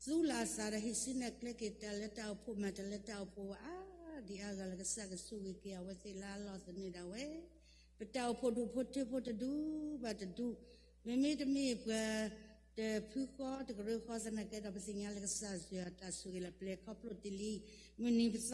သူလီၤအသးဒီးဟံးစုနဲၣ်ကျဲက့ၤတၢ်လၢတၢ်အိၣ်ဖှိၣ် မၤတၢ်လၢတၢ်အိၣ်ဖှိၣ်ဝဲအါဒံအါဂၤလၢ ကစၢ်ကဆိၣ်ဂ့ၤက့ၤအဝဲသ့ၣ်လၢအလီၢ်သနၢၣ်ဒၣ်ဝဲ, ပတၢ်အိၣ်ဖှိၣ်ဒူၣ်ဖိထၢဖိတဒူၣ်ဘၣ်တဒူၣ်, မ့မ့ၢ်တမ့ၢ်ပှၤတဖုဃီတကရၢဃီသနာ်က့ဒီး ပသ့ၣ်ညါလၢကစၢ်ယွၤအတၢ်ဆိၣ်ဂ့ၤလၢပျဲခီဖျိတ့ၢ်လံ, မုၢ်နံၤပသီလၢ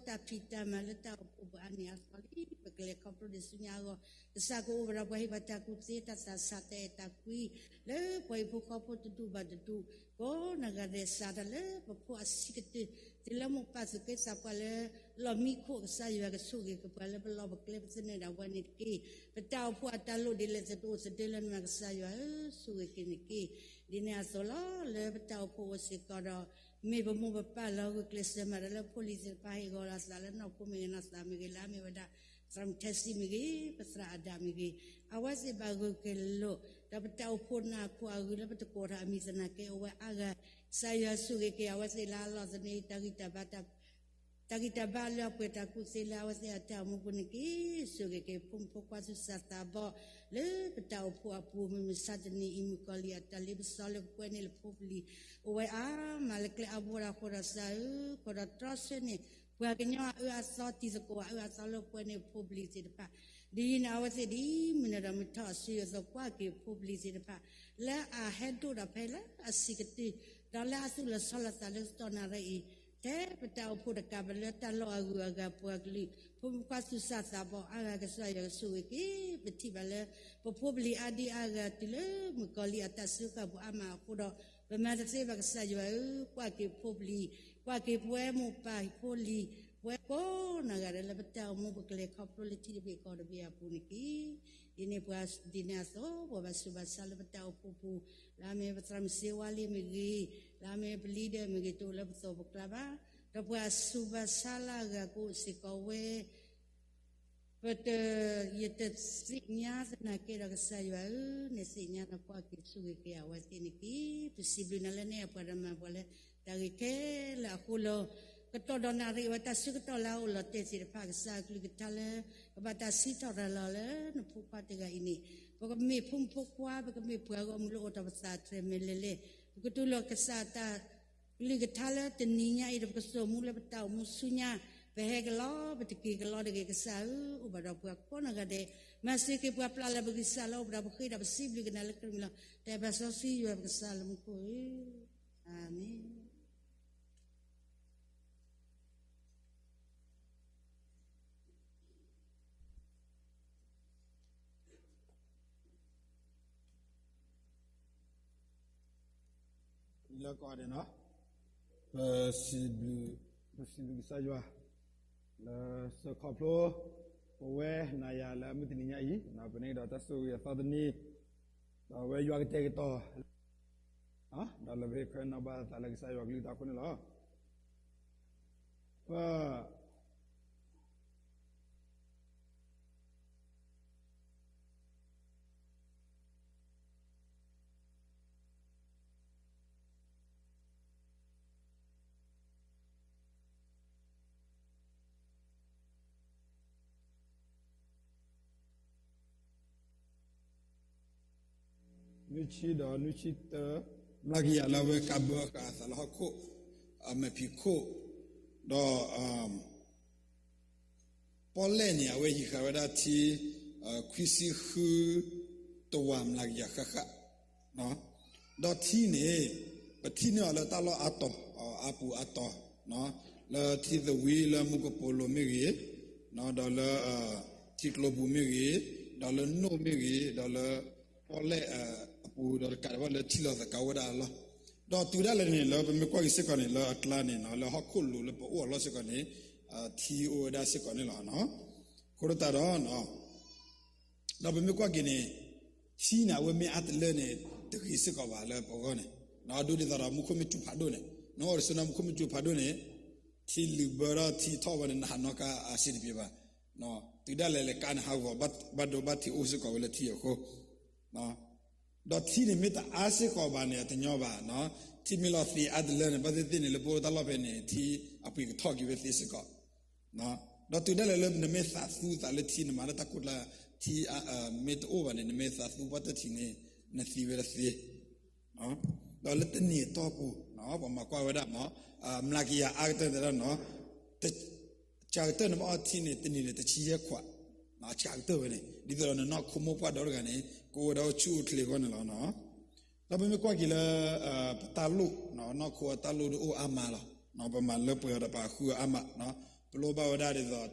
တၢ်ဖံးတၢ်မၤလၢတၢ်အိၣ်ဖှိၣ်ပှၤအါနံၣ်အါသီလံ, ပကလဲၤခီဖျိဒံးဆူညါအဂီၢ်, ကစၢ်ကအိၣ်ဝဲဒီးပှၤဟ့ၣ်ပှၤတၢ်ကူၣ်သ့တၢ်သးဆးတၢ်အဲၣ်တၢ်ကွံ လၢပှၤဟံၣ်ဖိဃီဖိတဒူၣ်ဘၣ်တဒူၣ် ကိးနီၢ်ဂၤဒဲး စးထီၣ်လၢပဖိအဆံးကတၢၢ် တုၤလၢမိၢ်ပၢ်သူၣ်က့သးပှၢ်လၢလီၢ်မံခိၣ် ကစၢ်ယွၤကဆိၣ်ဂ့ၤက့ၤပှၤလၢပလီၢ်ပကျဲပသနၢၣ်ဒၣ်ဝဲန့ၣ်တက့ၢ်. ပတၢ်အိၣ်ဖှိၣ်အတၢ်လိၣ်ဒ်လဲၣ်သတးအိၣ်သဒၢလၢနမၤ ကစၢ်ယွၤဧၢ ဆိၣ်ဂ့ၤက့ၤန့ၣ်တက့ၢ်. ဒ်န့ၣ်အသိးလီၤ လၢပတၢ်အိၣ်ဖှိၣ်အိၣ်စ့ၢ်ကီးဒီး မ့ၢ်ပမိၢ်ပပၢ်လီၤဂုာ်ကျဲးစၢးမၤတၢ်လၢဖိလံၤသ့ၣ်တဖၣ် ဟ့ၣ်ဂီၤလီၤအသးလၢနီၢ်ဖိမ့ၢ်ဂ့ၤနီၢ်သးမ့ၢ်ဂ့ၤ လၢအမ့ၢ်ဝဲဒၣ် သရၣ်မုၣ်ထဲစံမ့ၢ်ဂ့ၤ ပသရၣ်အဒၣ်မ့ၢ်ဂ့ၤ အဝဲသ့ၣ်ဘၣ်ဂုာ်က့ၤလိာ် ဒီးပတၢ်အိၣ်ဖှိၣ်နၢ်ခိၣ်အဂုၤလၢပတကိးထီၣ်အမံၤသနာ်က့ အိၣ်ဝဲအါဂၤ ကစၢ်ယွၤဆိၣ်ဂ့ၤက့ၤအဝဲသ့ၣ်လၢအလီၢ်သနၢၣ် တၢ်ဂံၢ်တၢ်ဘါ တၢ်ဂံၢ်တၢ်ဘါလၢအပှဲၤတၢ်ကူၣ်သ့လၢအဝဲသ့ၣ်အတၢ်အိၣ်မူပူၤန့ၣ်တက့ၢ်. ဆိၣ်ဂ့ၤက့ၤဖိမုၣ်ဖိခွါသူၣ်စၢ်သးဘီၣ် လၢပတၢ်အိၣ်ဖှိၣ်အပူၤ မုၢ်မဆါတနံၤအံၤ မုၣ်ကီၤလံၢ်အတၢ်လ့ပစီလၢပကွဲန့ၢ်လၢဖိပလံၤ အိၣ်ဝဲအါမးလၢကျဲအါဘိဒီးအဃိဒီး ကစၢ်ဧၢ ခိၣ်ဒီးတြီဆၢန့ၣ် ပှၤကညီအအၢအသီ တံၤသကိးအအၢအသီလၢပကွဲန့ၢ်ဖိပလံၤသ့ၣ်တဖၣ် ဒ်အံၤန့ၣ် အဝဲသ့ၣ်ဒ်မုၢ်နံၤဒီးမုၢ်ထီၣ်အစုအသိး ကွၢ်က့ၤဖိပလံၤသ့ၣ်တဖၣ် လၢအဟဲဒိၣ်ဒီးဖဲလၢအဆံးကတၢၢ် ဒီးလၢအသူၣ်လီၤဆီလီၤသးလၢကတီၢ်နၣ်ရံၣ်အံၤ ထဲပတၢ်အိၣ်ဖှိၣ်တကးဘၣ်လၢတၢ်လီၢ်အဂုၤအဂၤပှၤကလုာ် ဖိမုၣ်ဖိခွါသူၣ်စၢ်သးဘီၣ်အါဂၤ ကစၢ်ယွၤကဆိၣ်ဂ့ၤက့ၤ ပထံၣ်ဘၣ်လၢ ပဖိပလံၤအါဒံအါဂၤတုၤလၢမုၣ်ကီၤလံၢ်အတၢ်စၢဃာ်ပူၤအါမးအဃိဒီး ပမၤတသ့ဘၣ် ကစၢ်ယွၤဧၢ ကွၢ်က့ၤဖိပလံၤ ကွၢ်က့ၤပဝဲမိၢ်ပၢ်ဖိလံၤ ပဝဲကိးနီၢ်ဂၤဒဲးလၢပတၢ်အိၣ်မူပကလဲၤခီဖျိလၢထံတဘ့ၣ်ကီၢ်တဘ့ၣ်အပူၤန့ၣ်တက့ၢ်. ဒ်န့ၣ်ပှၤဒ်န့ၣ်အသိး ပှၤဘၣ်ဆူးဘၣ်ဆါလၢပတၢ်အိၣ်ဖှိၣ်ပူၤ လၢအမ့ၢ်ပသရၣ်မုၣ်စ့ဝါလံမ့ၢ်ဂ့ၤ လၢအမ့ၢ်ပလံၤဒဲးမ့ၢ်ဂ့ၤ တအိၣ်လၢပသိးပကျါဘၣ်. ဒီးပှၤဆူးဘၣ်ဆါလၢအဂၤကအိၣ်စ့ၢ်ကီးဝဲ ပတ ယတသ့ၣ်ညါသနာ်က့ဒီး ကစၢ်ယွၤဧၢ နသ့ၣ်ညါဒီးကွၢ်က့ၤဆိၣ်ဂ့ၤက့ၤအဝဲသ့ၣ်န့ၣ်တက့ၢ်. ပစံးဘျုးနၤလၢနအဲၣ်ပှၤဒီးမၤပှၤလၢတၢ်ဂ့ၤခဲလၢာ်အဃိလီၤ. ကတီၢ်ဒီးနၣ်ရံၣ်ဝဲတၢ်ဆၢကတီၢ်လၢအအိၣ်လီၤတဲာ်သ့ၣ်တဖၣ် ကစၢ်အကလုၢ်ကထါလၢ ကဘၣ်တၢ်စံးထီၣ်ရၤလီၤလၢနဖိခွါတဂၤအံၤန့ၣ် ပကမ့ၢ်ဖိမုၣ်ဖိခွါ ပကမ့ၢ်ပှၤဂီၢ်မုၢ်လၢအိၣ်ထီၣ်ပသးတြဲၤမဲာ်လဲၢ်လဲၣ် ပကတူၢ်လိာ်ကစၢ်တၢ် ကလုၢ်ကထါလၢတနံၤညါအံၤဒီး ပကစိာ်မူလၢပတၢ်အိၣ်မူဆူညါ ပဟဲကလီ ပတက့ၤကလီတဂ့ၤ ကစၢ်ဧၢ အိၣ်ဘၣ်ဒီးပှၤကိးနီၢ်ဂၤဒဲး မၤစၢၤက့ၤပှၤပျၢ်လၢပဂံၢ်စၢ်လၢအိၣ်ပဒီးပဃ့ဒီးပစံးဘျုးက့ၤနၤလၢခရံာ်မံၤလီၤ. တၢ်ဘၣ်စီဆှံယွၤပကစၢ်လၢမူခိၣ်ဧၢ, အၤမ့ၣ်. လၢကီၢ်ဒဲးနီၤ, ပစံးဘျုး, ပစံးဘျုးကစၢ်ယွၤ လၢစၢခီဖျိ ပဝဲနၤယၤလၢအမုၢ်တနံၤညါအံၤ, ပန့ၢ်ကဒီးတၢ်ဆိၣ်ဂ့ၤအသီတနံၤ, ဒီးအဝဲယွၤကတဲာ်ကတီၤ ဒီးလၢပဟ့ၣ်ခွဲးနီၣ်ဘၣ်သးလၢကစၢ်ယွၤကလုၢ်တၢ်အဃိန့ၣ်လီၤ. ပ နွံဆံဒီးနွံဆံတၢ မျးကယၤလၢအဝဲကးဘၢဃာ်အသးလၢဟီၣ်ခိၣ် အမဲာ်ဖံးခိၣ်, ဒီး ပီၣ်လဲၣ်န့ၣ် အဝဲဟံးဃာ်ဝဲဒၣ်ထံ ခွံဆံဃု တဝာ်မျးကယၤဃၣ်ဃၣ်, ဒီးထံန့ၣ် ပထံၣ်န့ၢ်အီၤလၢတၢ်လီၢ်အါတီၤ အါပူၤအါတီၤ, လၢထံသဝံလၢမူကပိာ်လိၤမ့ၢ်ဂ့ၤ, ဒီးလၢ ထံကျိပူၤမ့ၢ်ဂ့ၤ, ဒီးလၢနိၣ်မ့ၢ်ဂ့ၤ, ဒီးလၢပီၣ်လဲၣ်အပူၤ ဒီးတကးဒံးဘၣ်လၢထံလီၤသကၤအိၣ်ဝဲဒၣ်အလီၢ်, ဒီးတုၤဒၣ်လဲာ်န့ၣ် လၢပမ့ၢ်ကွၢ်က့ၤစ့ၢ်ကီးန့ၣ် လၢအကျါန့ၣ် လၢဟီၣ်ခိၣ်လိၤလၢပအိၣ်အလီၢ်စ့ၢ်ကီးန့ၣ် ထံအိၣ်ဝဲဒၣ်စ့ၢ်ကီးန့ၣ်လီၤ. အဃိသတးဒီး ဒီးပမ့ၢ်ကွၢ်က့ၤန့ၣ် ထံန့ၣ် အဝဲမ့ၢ်အါတလၢန့ၣ် တဂ့ၤစ့ၢ်ကီးဘၣ်လၢပဂီၢ်န့ၣ်, ဒ်သိးဒီးမူခိၣ်မ့ၢ်စူၤဖးဒိၣ်န့ၣ်, နအိၣ်ဒီးဆူနမူခိၣ်မ့ၢ်စူၤဖးဒိၣ်န့ၣ် ထံလုာ်ဘၢဒီးထံထီၣ်ဝဲန့ၣ် နဟးနီၣ်ကါအဆ့တပ့ၤဘၣ်, တုၤဒၣ်လဲာ်လဲာ်ကါန့ၣ် ဟးဂီၤဘၣ်ဒိဘၣ်ထံးအိၣ်စ့ၢ်ကီးဝဲလၢထံအဃိ ဒီးထံန့ၣ်မ့ၢ်တအါစ့ၢ်ကီးဘၣ်န့ၣ် အတညီဘၣ်, ထံမ့ၢ်လီၤသ့အါတလၢန့ၣ် ဘၣ်သ့ၣ်သ့ၣ်န့ၣ် လၢပအိၣ်တၢ်လီၢ်ဖဲန့ၣ် ထံအပှ့ၤကထီၣ်က့ၤဝဲသ့စ့ၢ်ကီး, ဒီးတုၤဒၣ်လဲာ်လၢနမ့ၢ်သးသူသးလၢထံန့ၣ် မၤလၢတၢ်ခိၣ်ကျါ ထံမ့ၢ်တအိၣ်ဘၣ်န့ၣ် နမ့ၢ်သးသူပှၢ်တထံးန့ၣ် နသံဝဲဒၣ်သ့, ဒီးလၢတနံၤအတီၢ်ပူၤ ပှၤမၤကွၢ်ဝဲဒၣ်မ့ၢ် မျးကယၤအါကတၢၢ်တဲဒၣ်နီၤ စှၤကတၢၢ်န့ၣ်ဘၣ်အီထံန့ၣ် တနံၤန့ၣ် တဆံယဲၢ်ခွး စှၤကတၢၢ်ဝဲန့ၣ် ဒ်သိးဒီးနနီၢ်ခိမိၢ်ပှၢ်ဒီတဂၤန့ၣ် ကအိၣ်ဝဲဒၣ်အိၣ်ဆူၣ်အိၣ်ချ့အဂီၢ်န့ၣ်လီၤ. ဒီးပမ့ၢ်ကွၢ်က့ၤလၢ ပတၢ်လိၣ် နီၢ်ခိအတၢ်လိၣ်ဒ်အိၣ်အါမးလီၤ. ပမၤလၢပှဲၤအီၤဒီးပဃုအီၤအါမး ပလိၣ်ဘၣ်ဝဲဒၣ်ဒ်သိး သး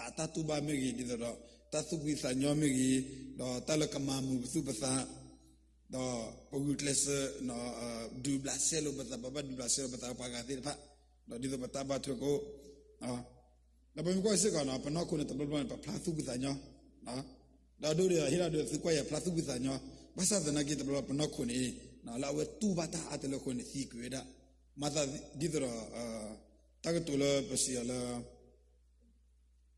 အတၢ်တူၢ်ဘၣ်မ့ၢ်ဂ့ၤ ဒ်သိးဒီး တၢ်သူၣ်ဖှံသးညီမ့ၢ်ဂ့ၤ ဒီးတၢ်လၢကမၤမုာ်ပသူၣ်ပသး ဒီးပဂုာ်ကျဲးစၢး ဒုးဘျးစဲလိာ်ပသး ပဘၣ်ဒုးဘျးစဲလိာ်ပသးပှၤဂၤသ့ၣ်တဖၣ် ဒီးဒ်သိးပတၢ်ဘၣ်ထွဲကအိၣ် ဒီးပမ့ၢ်ကွၢ်စ့ၢ်ကီးနီၤ ပနီၢ်ခိန့ၣ် တဘျီဘျီန့ၣ် ပဖျါသူၣ်ဖှံသးညီ ဒီးဒ်ဒီး ဟ့ၣ်ဒၣ်ဒီးသုကွၢ်ယၤဖျါသူၣ်ဖှံသးညီ ဘၣ်ဆၣ်သနာ်က့တဘျီဘျီပနီၢ်ခိန့ၣ် လၢအဝဲတူၢ်ဘၣ်တၢ်အါတလၢအဃိန့ၣ် သံကွံာ်ဝဲဒၣ် မၤသးဒ်သိးဒီး တၢ်ကတိၤလၢပစံးအီၤလၢ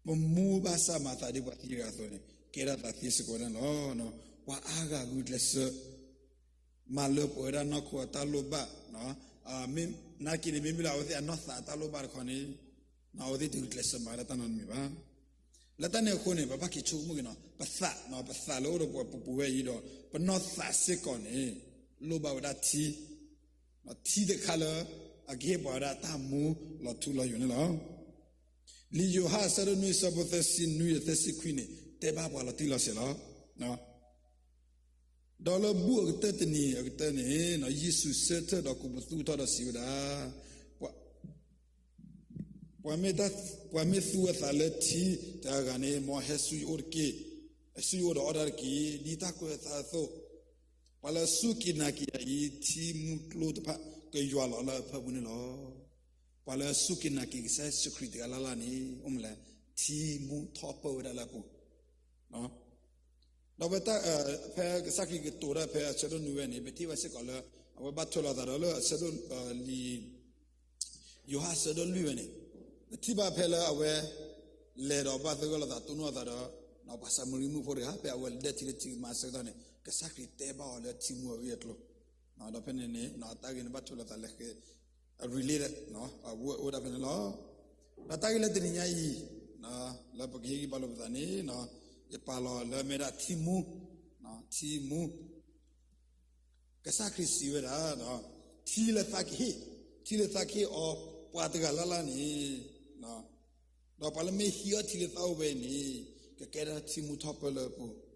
ပမူဘၣ်ဆၣ်မၤသးဒ်ပှၤသံတဂၤအသိးန့ၣ် ကဲထီၣ်သးသ့စ့ၢ်ကီးဝဲဒၣ်န့ၣ်လီၤ. ပှၤအါဂၤဂုာ်ကျဲးစၢး မၤလၢပှဲၤဝဲဒၣ်နီၢ်ခိအတၢ်လိၣ်ဘၣ် နာ်က့န့ၣ် မ့မ့ၢ်လၢအဝဲသ့ၣ်အနီၢ်သးအတၢ်လိၣ်ဘၣ်တခီန့ၣ် အဝဲသ့ၣ်တဂုာ်ကျဲးစၢးမၤဝဲဒၣ်တၢ်နီတမံၤဘၣ်. လၢတၢ်န့ၣ်အဃိန့ၣ် ပဘၣ်က့ၤဆိကမိၣ်က့ၤနီၤ ပသး ပသးလၢအိၣ်ဒီးပပူၤဝဲအံၤဒီး ပနီၢ်သးစ့ၢ်ကီးန့ၣ် လိၣ်ဘၣ်ဝဲဒၣ်ထံ ထံတခါလၢ အကဟ့ၣ်ပှၤဝဲဒၣ်တၢ်မူလီၤထူလီၤယိာ်န့ၣ်လီၤ. လံာ်ယိၤဟၣ်အဆၢဒိၣ်နွံအဆၢဖိသၢဆံနွံဒီးသၢဆံခွံန့ၣ် တဲဘၣ်ပှၤလီၤတံၢ်လီၤဆဲးလီၤ. ဒီးလၢဘူၣ်အကတၢၢ်တနံၤအကတၢၢ်န့ၣ် ယ့ၣ်ၡူးဆၢထၢၣ်ဒီးကူးပသူထီၣ်ဒီးစံးဝဲဒၣ်, ပှၤမ့ၢ်သူအသးလၢထံတဂၤဂၤန့ၣ် မ်အဟဲဆူယအိၣ်တက့ၢ်, ဆူယအိၣ်ဒီးအီၣ်တၢ်တက့ၢ်. ဒ်တၢ်ကွဲးအသးအသိး, ပှၤလၢအစူၢ်က့ၤနာ်က့ၤယၤအံၤ ထံမူကျိတဖၣ်ကယွၤလီၤလၢအဖၢပူၤန့ၣ်လီၤ. ပှၤလၢအစူၢ်က့ၤနာ်က့ၤကစၢ်ယ့ၣ်ၡူးခရံာ်တဂၤလၢ်လၢ်န့ၣ် အိၣ်မးလဲၣ်, ထံမူထီၣ်ပၢၢ်ဝဲဒၣ်လၢအပူၤ ဒီးဖဲ ဖဲကစၢ်ခရံာ်ကတိၤတၢ်ဖဲအဆၢဒိၣ်နွံဝဲန့ၣ် ပထံၣ်ဘၣ်စ့ၢ်ကီးလၢ အဝဲဘၣ်ထွဲလိာ်သးဒီးလၢအဆၢဒိၣ် လံာ် ယိၤဟၣ်အဆၢဒိၣ်လွံၢ်ဝဲန့ၣ် ပထံၣ်ဘၣ်ဖဲလၢအဝဲ လဲၤဒီးဘၣ်သဂၢၢ်လိာ်သးတိၢ်နီၣ်သးဒီး ပှၤစၤမရံမုၣ်ဖိတဂၤ ဖဲအဝဲလဲၤထံၣ်လၢထံကမါအဆၢကတီၢ်န့ၣ် ကစၢ်ခရံာ်တဲဘၣ်အီၤလၢထံမူအဂ့ၢ်အကျိၤ ဒီးဖဲန့ၣ်န့ၣ် တၢ်ဂ့ၢ်န့ၣ်ဘၣ်ထွဲလိာ်သးလၢ အ relate အဝဲအိၣ်ဒၣ်ဖဲန့ၣ်လီၤ. ဒီးတၢ်ဂ့ၢ်လၢတနံၤညါအံၤ လၢပကဟ့ၣ်ဂံၢ်ဘါလိာ်ပသးန့ၣ် ယပာ်လီၤလၢမ့ၢ်ဒၣ်ထံမူ, ထံမူ, ကစၢ်ခရံာ်စံးဝဲဒၣ် ထံလၢသးကဟ့ၣ်, ထံလၢသးကဟ့ၣ်အီၤ ပှၤတဂၤလၢ်လၢ်န့ၣ် ဒီးပှၤလၢမ့ၢ်ဟံးအီၣ်ထံလၢသးအိၣ်ဝဲန့ၣ် ကကဲဒၣ်ထံမူထီၣ်ပၢၢ်လၢအပူၤ,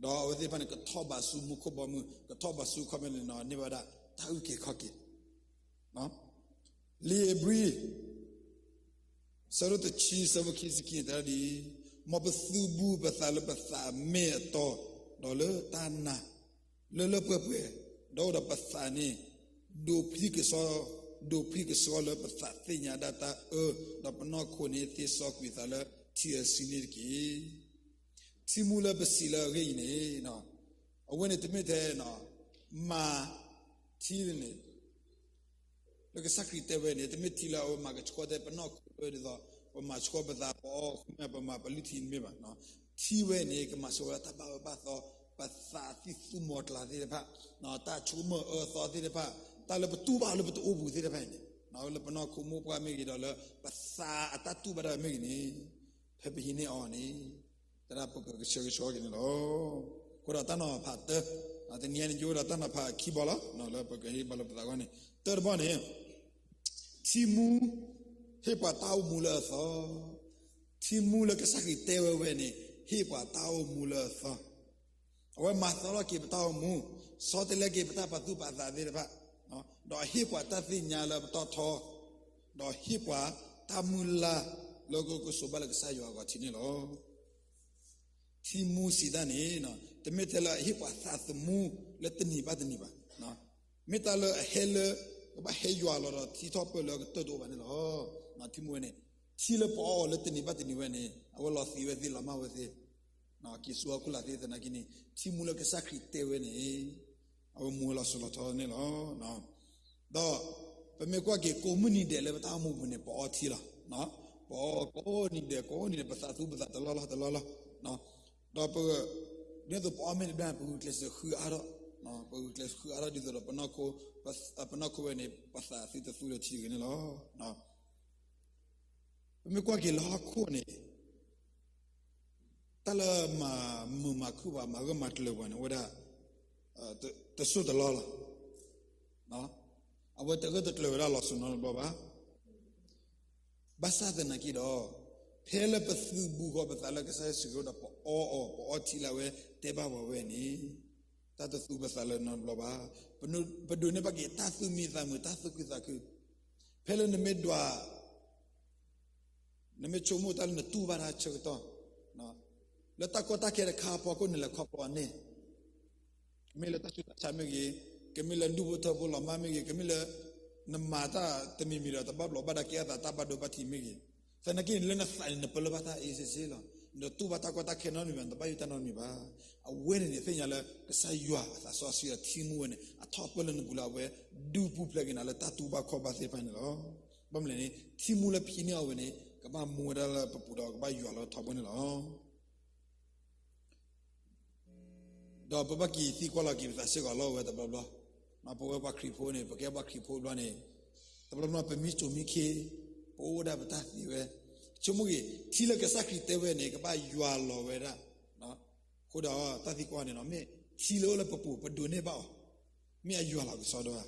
ဒီးအဝဲသ့ၣ်တဖၣ်န့ၣ် ကထီၣ်ဘးဆူမူခိၣ်ဘီမုၢ်, ကထီၣ်ဘးဆူခီပညီန့ၣ် န့ၢ်ဘၣ်ဝဲဒၣ် တၢ်အုၣ်က့ၤခီၣ်က့ၤ လံာ်ဧ့ၤဘြံၤ ဆၢဒိၣ်တဆံ ဆၢဖိခံဆံခံန့ၣ် တဲဒၣ်ဒ်အံၤ, မ်ပသုးဘူးပသးလၢပသးမ့ၢ်အတီ, ဒီးလၢတၢ်နာ် လၢလၢပှဲၤပှဲၤ, ဒီးအိၣ်ဒီးပသးန့ၣ် ဒိးဖံးကဆှီ, ဒိးဖံးကဆှီလၢပသးသ့ၣ်ညါဒၣ်တၢ်အၢ, ဒီးပနီၢ်ခိန့ၣ်သ့စီကွံာ်သးလၢထံအစုန့ၣ်တက့ၢ်. ထံမူလၢပစံးလၢအဂ့ၢ်အံၤန့ၣ် အဝဲန့ၣ်တမ့ၢ်ထဲ မၤထံန့ၣ် လၢကစၢ်ခရံာ်တဲဝဲန့ၣ် တမ့ၢ်ထံလၢအဝဲမၤကဆှီတဲပနီၢ်ခိဝဲဒ်သိး ပမၤဆှီပသးပအီၣ်ဃုမ့ၢ်ပမၤပလုၢ်ထံန့ၣ်မ့ၢ်ဘၣ်. ထံဝဲန့ၣ် ကမၤဆှီဝဲဒၣ်တၢ်ဘၣ်အၢဘၣ်သီ, ပသးသံၣ်သူမီၤကျၢ်သ့ၣ်တဖၣ်, တၢ်ဆိကမိၣ်အၢအသီသ့ၣ်တဖၣ်, တၢ်လၢပတူၢ်ဘၣ်လၢပတအိၣ်ပူၤသ့ၣ်တဖၣ်အံၤန့ၣ်, လၢပနီၢ်ခိမိၢ်ပှၢ်မ့ၢ်ဂ့ၤဒီးလၢပသးအတၢ်တူၢ်ဘၣ်ဒၣ်မ့ၢ်ဂ့ၤန့ၣ် ဖဲပဟံးန့ၢ်အီၤန့ၣ် သရၣ်ပကကဆှၢကဆှီက့ၤန့ၣ်လီၤ. အဃိဒီးတၢ်နီၤဖးတၢ, တနံၤအံၤန့ၣ် ယအိၣ်ဒီးတၢ်နီၤဖးခံဘီလီၤ လၢပကဟ့ၣ်ဘါလိာ်ပသးအဂီၢ်န့ၣ်, တၢတဘီန့ၣ်, ထံမူ ဟ့ၣ်ပှၤတၢ်အိၣ်မူလၢအသီ, ထံမူလၢကစၢ်ခရံာ်တဲဝဲဝဲန့ၣ် ဟ့ၣ်ပှၤတၢ်အိၣ်မူလၢအသီ အဝဲမၤသီထီၣ်က့ၤပတၢ်အိၣ်မူ, ဆီတလဲက့ၤပတၢ်ပာ်သူၣ်ပာ်သးသ့ၣ်တဖၣ်, ဒီးဟ့ၣ်ပှၤတၢ်သ့ၣ်ညါလၢပတီၢ်ထီ, ဒီးဟ့ၣ်ပှၤတၢ်မုၢ်လၢ်လၢကကဆိးဘၣ်လၢကစၢ်ယွၤအဂီၢ်ထံးန့ၣ်လီၤ. ထံမူစံးတၢ်န့ၣ်, တမ့ၢ်ထဲလၢအဟ့ၣ်ပှၤသးသမူလၢတနံၤဘၣ်တနံၤဘၣ်, မ့ၢ်တၢ်လၢအဟဲလၢ ကဘၣ်ဟဲယွၤလီၤဒီးထံထီၣ်ပၢၢ်လၢအကတၢၢ်တအိၣ်ဘၣ်န့ၣ်လီၤ. ထံမူဝဲန့ၣ်, ထံလၢပအီၣ်အီၤလၢတနံၤဘၣ်တနံၤဝဲန့ၣ် အဝဲလီၤသံးဝဲသ့လီၤမၢ်ဝဲသ့, က့ၤဆူဟီၣ်ခိၣ်လာ်သ့သနာ်က့န့ၣ် ထံမူလၢကစၢ်ခရံာ်တဲဝဲန့ၣ် အဝဲမူဝဲလီၤစိၤလီၤထီန့ၣ်လီၤ. ဒီးပမ့ၢ်ကွၢ်က့ၤကိးမုၢ်နံၤဒဲးလၢပတၢ်အိၣ်မူပူၤန့ၣ် ပအီထံလီၤ. ပအီကိးနံၤဒဲး ကိးနံၤဒဲး ပသးသူပသးတလီၢ်လီၢ်တလီၢ်လီၢ်, ဒီးပ ဒ်သိးပအီၣ်မ့ၢ်တဘျီ ပဂုာ်ကျဲးစၢးဃုအါထီၣ်, ပဂုာ်ကျဲးစၢးဃုအါထီၣ်ဒ်သိးဒီး ပနီၢ်ခိဝဲန့ၣ် ပသးသုတသူလၢထံတဂ့ၤန့ၣ်လီၤ. ပမ့ၢ်ကွၢ်က့ၤလၢဟီၣ်ခိၣ်န့ၣ် တၢ်လၢမၤမုာ်မၤခုၣ်ပှၤ မၤဂၢၢ်မၤကျၢၤပှၤန့ၣ် အိၣ်ဝဲဒၣ် တစိၢ်တလီၢ်လီၤ. အဝဲတဂၢၢ်တကျၢၤဝဲဒၣ်လီၤစိၤနီတဘျီဘၣ်. ဘၣ်ဆၣ်သနာ်က့ဒီး, ဖဲလၢပသုးဘူးဃီၤပသးလၢကစၢ်ယ့ၣ်ၡူးခရံာ်အအိၣ်ဒီး ပအီအီၤ, ပအီထံလၢအဝဲတဲဘၣ်ပှၤဝဲန့ၣ်, တၢ်တသူပသးလၢနီတဘျီဘၣ်. ပဒိးန့ၢ်ဘၣ်က့ၤတၢ်သူၣ်မံသးမုာ်, တၢ်သူၣ်ခုသးခု. ဖဲလၢနမ့ၢ်ဒွး နမ့ၢ်ဆိကမိၣ်တၢ်လၢနတူၢ်ဘၣ်တၢ်ဆၢကတီၢ်, လၢတၢ်ကီတၢ်ခဲတခါအဖီခိၣ်န့ၣ် လဲၤခီဖျိအန့ၣ်, ကမ့ၢ်လၢတၢ်ဆူးတၢ်ဆါမ့ၢ်ဂ့ၤ, ကမ့ၢ်လၢဒူၣ်ဖိထၢဖိလီၤမၢ်မ့ၢ်ဂ့ၤ, ကမ့ၢ်လၢ နမၤတၢ်တမံၤမံၤဒီး တဘၣ်ဘျီးဘၣ်ဒါကဲအသးတၢ်ဘၣ်ဒိဘၣ်ထံးမ့ၢ်ဂ့ၤ, သနာ်က့န့ၣ် လၢနသးန့ၣ် နပလၢၢ်ဘၣ်တၢ်အ့စ့စ့လီၤ. နတတူၢ်ဘၣ်တၢ်ကီတၢ်ခဲနီတမံၤဘၣ်, နတဘၣ်ယိၣ်တၢ်နီတမံၤဘၣ်. အဝဲန့ၣ်န့ၣ် သ့ၣ်ညါလၢကစၢ်ယွၤအသးစီဆှံအထံမူဝဲန့ၣ် အထီၣ်ပၢၢ်လၢနပူၤလၢအဝဲဒုးပူၤဖျဲးက့ၤနၤလၢတၢ်တူၢ်ဘၣ်ခီၣ်ဘၣ်သ့ၣ်တဖၣ်န့ၣ်လီၤ. ဘၣ်မနုၤလဲၣ်န့ၣ် ထံမူလၢဖံးန့ၢ်အီၤဝဲန့ၣ် ကဘၣ်မူဝဲဒၣ်လၢပပူၤဒီး ကဘၣ်ယွၤလီၤထီဘိန့ၣ်လီၤ. ဒီးပဘၣ်က့ၤသံကွၢ်လီၤက့ၤပသးစ့ၢ်ကီးလီၤဝဲတဘျီဘျီ, ပဝဲပှၤခရံာ်ဖိန့ၣ် ပကဲပှၤခရံာ်ဖိဘျီန့ၣ်, တဘျီဘျီပမံစိၤမံခ့, ပအိၣ်ဒၣ်ပတၢ်သ့ဝဲ, ဆိကမိၣ်က့ၤ ထံလၢကစၢ်ခရံာ်တဲဝဲန့ၣ် ကဘၣ်ယွၤလီၤဝဲဒၣ်. အဃိဒီးတၢ်သံကွၢ်န့ၣ် မ့ၢ်ထံလၢအိၣ်လၢပပူၤ ပဒိးန့ၢ်ဘၣ်အီၤ, မ့ၢ်အယွၤလီၤကစီဒီဧါ.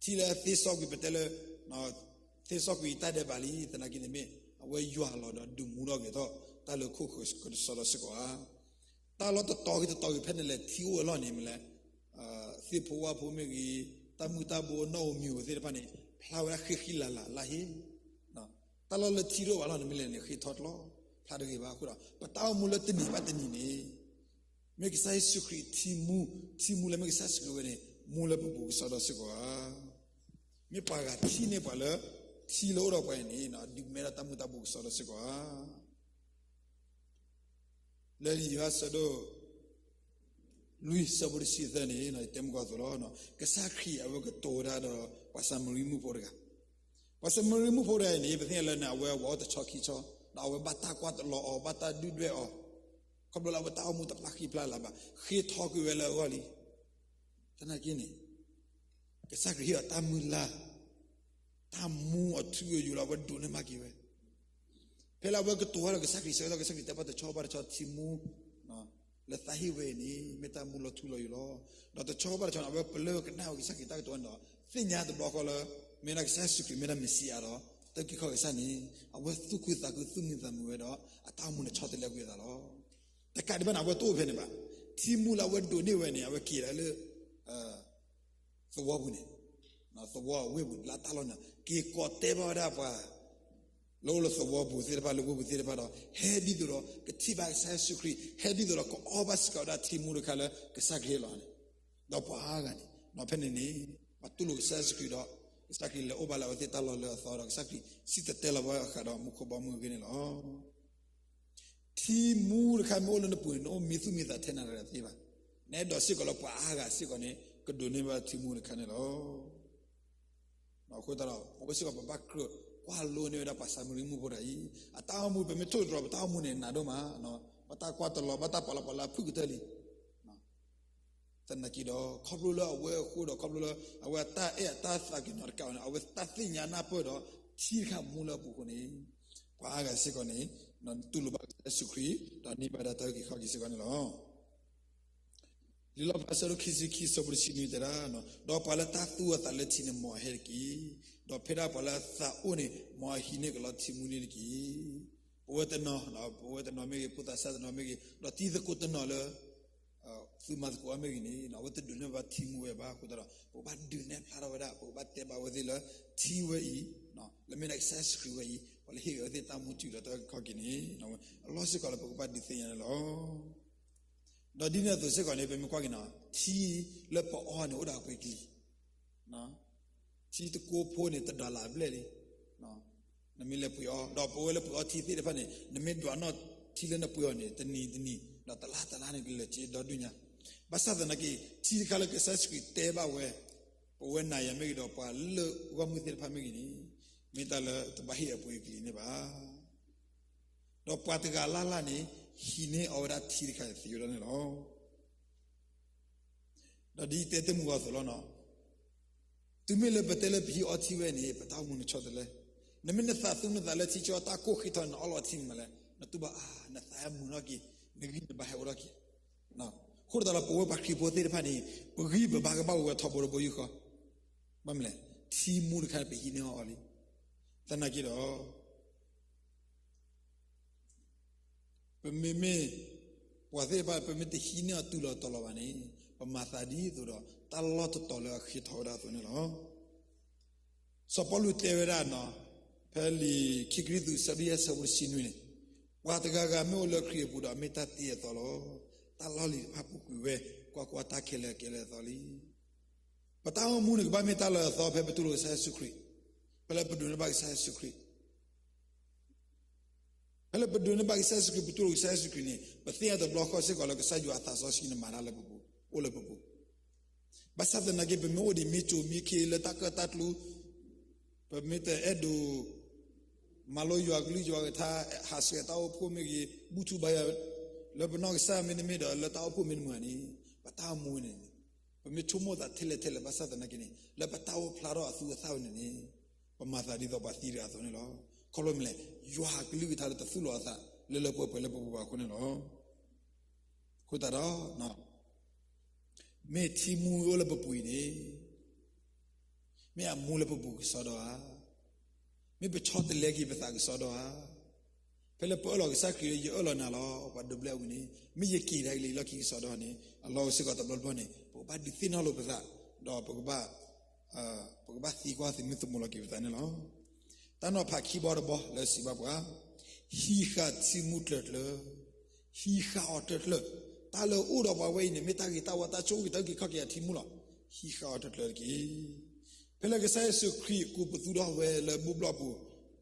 ထံလၢသ့စီကွံာ် ပတဲလၢ သ့စီကွံာ်တၢ်ဒဲးဘးလံ, သနာ်က့န့ၣ်မ့ၢ် အဝဲယွၤလီၤဒီးဒုးမူထီၣ်က့ၤထီၣ် တၢ်လၢခိၣ်ဃၢၤကစီဒီစ့ၢ်ကီးဧါ. တၢ်လီၢ်တတီၤဂ့ၤတတီၤဂ့ၤဖဲန့ၣ်လဲၣ် ထံအိၣ်အလီၢ်န့ၣ်မ့ၢ်လဲၣ်, သ့ၣ်ဖိဝၣ်ဖိမ့ၢ်ဂ့ၤ, တၢ်မုၢ်တၢ်ဘိနီၣ်ဧိၤမံၤဧိၤသ့ၣ်တဖၣ်န့ၣ် ဖျါဝဲဒၣ်ဃံဃံလၤလၤလၢဟ့ တၢ်လီၢ်လၢထံတအိၣ်ဘၣ်လီၢ်န့ၣ်မ့ၢ်လဲၣ်န့ၣ် ဃ့ထီၣ်တလီၤ, ဖျါတဂ့ၤဘၣ်အဃိဒီး ပတၢ်အိၣ်မူလၢတနံၤဘၣ်တနံၤန့ၣ် မ့ၢ်ကစၢ်ယ့ၣ်ၡူးခရံာ်ထံမူ, ထံမူလၢမ့ၢ်ကစၢ်ယ့ၣ်ၡူးခရံာ်ဝဲန့ၣ် မူလၢပပူၤကစီဒီစ့ၢ်ကီးဧါ. မ့ၢ်ပှၤဂၤထံၣ်န့ၢ်ပှၤလၢ ထံလၢအိၣ်ဒီးပှၤအံၤန့ၣ် ဒုးမဲဒၣ်တၢ်မုၢ်တၢ်ဘိကစီဒီစ့ၢ်ကီးဧါ. လၢယိၤဟၣ်ဆၢဒိၣ် လွံၢ်ဆၢဖိတဆံသၢန့ၣ် တဲမုၢ်ကီၢ်အသိးလီၤ. ကစၢ်ခရံာ်အဝဲကတိၤဝဲဒၣ်ဒီး ပှၤၡၤမရံမုၣ်ဖိတဂၤ, ပှၤၡၤမရံမုၣ်ဖိတဂၤအံၤန့ၣ် ပသ့ၣ်ညါလၢန့ၣ် အဝဲအိၣ်တဆီခံဆီ, ဒီးအဝဲဘၣ်တၢ်ကွၢ်တလီၤအီၤ, ဘၣ်တၢ်ဒုၣ်ဒွဲၣ်အီၤ, ခီဖျိလၢအဝဲတၢ်အိၣ်မူတပျၢ်ဃံဖျါလၢၤဘၣ်, ဃ့ထီကွံာ်ဝဲလၢအဂီၢ်လံ. သနာ်က့န့ၣ် ကစၢ်ခရံာ်ဟ့ၣ်အီၤတၢ်မုၢ်လၢ်, တၢ်မူအထူအယိာ်လၢ အဝဲဒိးန့ၢ်ဘၣ်က့ၤဝဲ. ဖဲလၢအဝဲကတိၤတၢ်ဒီးကစၢ်ခရံာ်ဆၢကတီၢ် ကစၢ်ခရံာ်တဲဘၣ်တဆီဘၣ်တဆီထံမူ လၢသးဟ့ၣ်ဝဲအံၤန့ၣ် မ့ၢ်တၢ်မူလီၤထူလီၤယိာ်လီၤ. ဒီးတဆီဘၣ်တဆီန့ၣ် အဝဲပလၢၢ်ကနၣ်ဝဲကစၢ်ခရံာ်တၢ်ကတိၤန့ၣ်ဒီး သ့ၣ်ညါတဘျီဃီလၢ မ့ၢ်ဒၣ်ကစၢ်ယ့ၣ်ၡူးခရံာ်မ့ၢ်ဒၣ်မ့ၣ်ၡံအၤဒီး တၢ်အုၣ်က့ၤခီၣ်က့ၤကစၢ်န့ၣ် အဝဲသူၣ်ခုသးခုသူၣ်မံသးမုာ်ဝဲဒီး အတၢ်အိၣ်မူန့ၣ်ဆီတလဲကွံာ်အသးလီၤ. တကးဒံးဘၣ်န့ၣ် အဝဲတအိၣ်ဖဲန့ၣ်ဘၣ်. ထံမူလၢအဝဲဒိးန့ၢ်ဝဲန့ၣ် အဝဲက့ၤဒၣ်လၢ သဝီပူၤန့ၣ်, သဝီအဝ့ၢ်ပူၤန့ၣ် လၢတၢ်လီၢ်န့ၣ် က့ၤကိးတဲဘၣ်ဝဲဒၣ်ပှၤ လၢအိၣ်လၢသဝီပူၤသ့ၣ်တဖၣ် လၢဝ့ၢ်ပူၤသ့ၣ်တဖၣ်ဒီး ဟဲဒ်သိးဒီး ကထံၣ်ဘၣ်ကစၢ်ယ့ၣ်ၡူးခရံာ် ဟဲဒ်သိးဒီး ကအီၣ်ဘၣ်စ့ၢ်ကီးဝဲဒၣ်ထံမူတခါလၢကစၢ်ခရံာ်ဟ့ၣ်လီၤန့ၣ်, ဒီးပှၤအါဂၤန့ၣ် ဖဲန့ၣ်န့ၣ် ပှၤတူၢ်လိာ်ကစၢ်ယ့ၣ်ၡူးခရံာ်ဒီး ကစၢ်ခရံာ်လဲၤအိၣ်ဘၣ်လၢအဝဲသ့ၣ်တၢ်လီၢ်လၢအသီဒီး ကစၢ်ခရံာ်စံၣ်တဲၤတဲလီၤဝဲအဃးဒီးမူခိၣ်ဘီမုၢ်အဂ့ၢ်န့ၣ်လီၤ. ထံမူတခါမ့ၢ်အိၣ်လၢနပူၤန့ၣ် နအိၣ်မံသူၣ်မံသးထဲနၤတဂၤသ့ဘၣ်. နအဲၣ်ဒိးစ့ၢ်ကီးလၢပှၤအါဂၤစ့ၢ်ကီးန့ၣ် ကဒိးန့ၢ်ဘၣ်ထံမူတခါန့ၣ်လီၤ. အဃိသတးဒီး ပဝဲစ့ၢ်ကီးပဘၣ်ကြၢးကွၢ်လိန့ၢ်ဝဲဒၣ်ပှၤၡၤမရံမုၣ်ဖိတဂၤအံၤ အတၢ်အိၣ်မူ ပမ့ၢ်ထိၣ်သတြီၤပတၢ်အိၣ်မူန့ၣ် နးဒိၣ်မး, ဘၣ်တၢ်ကွၢ်တလီၤ ဘၣ်တၢ်ပာ်လီၤပှၤလၢအဖုၣ်ကတၢၢ်လံ. သနာ်က့ဒီး ခီဖျိလၢအဝဲအဃိဒီး ခီဖျိလၢအဝဲအတၢ်အဲၣ်အတၢ်သးက့ၤနီၤတကးအီၤန့ၣ် အဝဲတၢ်သ့ၣ်ညါနၢ်ပၢၢ်ဒီး ထံတခါမူလၢအပူၤအဃိန့ၣ် ပှၤအါဂၤစ့ၢ်ကီးန့ၣ် တူၢ်လိာ်ဘၣ်ကစၢ်ယ့ၣ်ၡူးခရံာ် ဒီးန့ၢ်ဘၣ်ဒၣ်တၢ်အုၣ်က့ၤခီၣ်က့ၤစ့ၢ်ကီးန့ၣ်လီၤ. လံာ်လီၣ်ဖျါဆၢဒိၣ်ခံဆံခံဆၢဖိတဆံနွံတဲဒၣ်, ဒီးပှၤလၢတၢ်သူအသးလၢထံန့ၣ် မ်အဟဲတက့ၢ်. ဒီးဖဲဒၣ်ပှၤလၢအသးအိၣ်န့ၣ် မ်အဟံးန့ၢ်ကလီထံမူန့ၣ်တက့ၢ်. ပဝဲတနီၤ, ပဝဲတနီၤမ့ၢ်ဂ့ၤ, ဖိသၣ်ဆၣ်တနီၤမ့ၢ်ဂ့ၤ, ဒီးတံၤသကိးတနီၤလၢ သုးမၤသကိးအါမ့ၢ်ဂ့ၤန့ၣ် အဝဲတဒိးန့ၢ်ဘၣ်ထံမူဝဲဘၣ်အဃိသတးဒီး ပကဘၣ်ဒုးနဲၣ်ဖျါထီၣ်ဝဲဒၣ်, ပကဘၣ်တဲဘၣ်ဝဲသ့ၣ်လၢ ထံဝဲအံၤ လၢမ့ၢ်ဒၣ်ကစၢ်ယ့ၣ်ၡူးခရံာ်ဝဲအံၤ ပှၤလၢဟ့ၣ်ဂ့ၤဝဲသ့ၣ်တၢ်မူထူဒီးတၢ်အုၣ်က့ၤခီၣ်က့ၤန့ၣ် အလီၢ်စ့ၢ်ကီးလၢပကဘၣ်ဒုးသ့ၣ်ညါန့ၣ်လီၤ. ဒီးဒ်န့ၣ်အသိးစ့ၢ်ကီးန့ၣ် ပမ့ၢ်ကွၢ်က့ၤနီၤ ထံလၢပအီန့ၣ် အိၣ်ဒီးအပှ့ၤကလံၤ ထံတကိးဖိန့ၣ် တဒါလၢအဘျဲၣ်လံ. နမ့ၢ်လဲၤပှ့ၤအီၤ, ဒီးပဝဲလၢပှ့ၤအီထံသ့ၣ်တဖၣ်န့ၣ် နမ့ၢ်ဒွးနီၣ်ထံလၢနပှ့ၤအီၤန့ၣ် တနံၤတနံၤ ဒီးတလါတလါန့ၣ် ကလဲၤစ့ဒီဒူၣ်ညါ. ဘၣ်ဆၣ်သနာ်က့ ထံတခါလၢကစၢ်ယ့ၣ်ၡူးခရံာ်တဲဘၣ်ဝဲ ပဝဲနၤယၤမ့ၢ်ဂ့ၤ ဒီးပှၤလၢဂီၢ်မုၢ်သ့ၣ်တဖၣ်မ့ၢ်ဂ့ၤန့ၣ် မ့ၢ်တၢ်လၢတဘၣ်ဟ့ၣ်အပှ့ၤကလံၤန့ၣ်ဘၣ်. ဒီးပှၤတဂၤလၢ်လၢ်န့ၣ် ဟံးန့ၢ်အီၤဝဲဒၣ်ထံတခါန့ၣ်သ့ဝဲဒၣ်န့ၣ်လီၤ. ဒီးဒ်ယတဲတ့ၢ်မုၢ်ဂီၤအသိးလီၤနီၤ, တုၤမ့ၢ်လၢပတဲလၢပဟံးအီထံဝဲန့ၣ် ပတၢ်အိၣ်မူန့ၣ်ဆီတလဲ. နမ့ၢ်နသးသူနသးလၢထံကၠီတၢ်ကိၢ်ဃံထီၣ်န့ၣ် နအီလီၤထံန့ၣ်မးလဲၣ်, နတူၢ်ဘၣ်အါ နသးဟဲမုာ်ထီၣ်က့ၤ, နဂံၢ်နဘါဟဲအိၣ်ထီၣ်က့ၤ. အဃိသတးဒီး ပဝဲပှၤခရံာ်ဖိသ့ၣ်တဖၣ်န့ၣ် ပဂံၢ်ပဘါကဘၣ်ဝဲထီဘိတဘိယူၢ်ဃီ ဘၣ်မနုၤလဲၣ်, ထံမူတခါန့ၣ် ပဟံးန့ၢ်အီၤလံ. သနာ်က့ဒီး ပမ့မ့ၢ် ပှၤသ့ၣ်တဖၣ် ပမ့ၢ်တဟံးန့ၢ်အီၤတုၤလီၤတီၤလီၤဘၣ်န့ၣ် ပမၤသးဒ်သိးဒီး တၢ်လီၢ်တတီၤလၢအဃ့ထီၣ်ဝဲဒၣ်အသိးန့ၣ်လီၤ. စီၤပီလူးတဲဝဲဒၣ်နီၤ, ဖဲလံာ်ခံကရံၣ်သူး အဆၢဒိၣ်ယဲၢ် အဆၢဖိတဆံနွံန့ၣ်, ပှၤတဂၤဂၤမ့ၢ်အိၣ်လၢခရံာ်အပူၤဒီး မ့ၢ်တၢ်သ့အသီလီၤ. တၢ်လီၢ်လံၤတဖၣ်ပူၤကွံာ်ဝဲ, ကွၢ်ကွၢ်, တၢ်ခဲလၢာ်ကဲလၢအသီလံ. ပတၢ်အိၣ်မူန့ၣ် ကဘၣ်မ့ၢ်တၢ်လၢအသီ ဖဲပတူၢ်လိာ်ကစၢ်ယ့ၣ်ၡူးခရံာ်, ဖဲလၢပဒိးန့ၢ်ဘၣ်ကစၢ်ယ့ၣ်ၡူးခရံာ် ဖဲလၢပဒိးန့ၢ်ဘၣ်ကစၢ်ယ့ၣ်ၡူးခရံာ်, ပတူၢ်လိာ်ကစၢ်ယ့ၣ်ၡူးခရံာ်န့ၣ် ပသ့ၣ်ညါတဘျီဃီစ့ၢ်ကီးလၢ ကစၢ်ယွၤအသးစီဆှံန့ၣ် မၤတၢ်လၢပပူၤ, အိၣ်လၢပပူၤ. ဘၣ်ဆၣ်သနာ်က့ ပမ့ၢ်အိၣ်ဒံးမ့ၢ်ကိၤမ့ၢ်ခ့လၢတၢ်ကၢၣ်တၢ်ကျူ, ပမ့ၢ်တအဲၣ်ဒိး မၤလိယွၤကလုၢ်ယွၤကထါ, ဟးဆှဲးတၢ်အိၣ်ဖှိၣ်မ့ၢ်ဂ့ၤ, ဘူၣ်ထီၣ်ဘါယွၤ လၢပနီၢ်ကစၢ်မ့တမ့ၢ်ဒီး လၢတၢ်အိၣ်ဖှိၣ်မ့တမ့ၢ်န့ၣ်, ပတၢ်အိၣ်မူန့ၣ် ပမ့ၢ်ဆိကမိၣ်သးထဲလဲၣ်ထဲလဲၣ် ဘၣ်ဆၣ်သနာ်က့န့ၣ် လၢပတၢ်အိၣ်ဖျါထီၣ်အသူအသၣ်ဝဲန့ၣ်န့ၣ်, ပမၤသးဒ်သိးပှၤသံတဂၤအသိးန့ၣ်လီၤ. ခီဖျိမနုၤလဲၣ်, ယွၤအကလုၢ်ကထါလၢတသူၣ်လီၤအသး လၢလၢပှဲၤပှဲၤလၢပပူၤဘၣ်အဃိန့ၣ်လီၤ. အဃိသတးဒီး မ့ၢ်ထံမူအိၣ်လၢပပူၤအံၤန့ၣ်, မ့ၢ်အမူလၢပပူၤကစီဒီဧါ, မ့ၢ်ပဆီတလဲက့ၤပသးကစီဒီဧါ. ဖဲလၢပအၢၣ်လီၤကစၢ်ခရံာ်လၢ ယအၢၣ်လီၤနၤလီၤ ပှၤဒိးဘျၢအဝံၤန့ၣ်, မ့ၢ်ယက့ၤတၢ်ကလံၤလီၢ်ခံကစီဒီန့ၣ်, အလီၢ်အိၣ်စ့ၢ်ကီးတဘျီတဘျီန့ၣ် ပကဘၣ်ဒုးသ့ၣ်နီၣ်လိာ်ပသး, ဒီးပကဘၣ် ပကဘၣ်သံကွၢ်သမံသမိးလီၤက့ၤပသးန့ၣ်လီၤ. တၢ်နီၤဖးခံဘီတဘီလၢစံးဘၣ်ပှၤ, ဟံးဃာ်ထံမူကျၢၤကျၢၤ, ဟံးဃာ်အီၤကျၢၤကျၢၤ, တၢ်လၢအအိၣ်ဒီးပှၤဝဲအံၤန့ၣ် မ့ၢ်တၢ်ဂ့ၤတၢ်ဝါ တၢ်ဆိၣ်ဂ့ၤတၢ်အုၣ်က့ၤခီၣ်က့ၤအထံမူလီၤ. ဟံးဃာ်အီၤကျၢၤကျၢၤတက့ၢ်. ဖဲလၢကစၢ်ယ့ၣ်ၡူးခရံာ်ကိးပသူထီၣ်ဝဲလၢဘူၣ်ဘျီၣ်ပူၤ,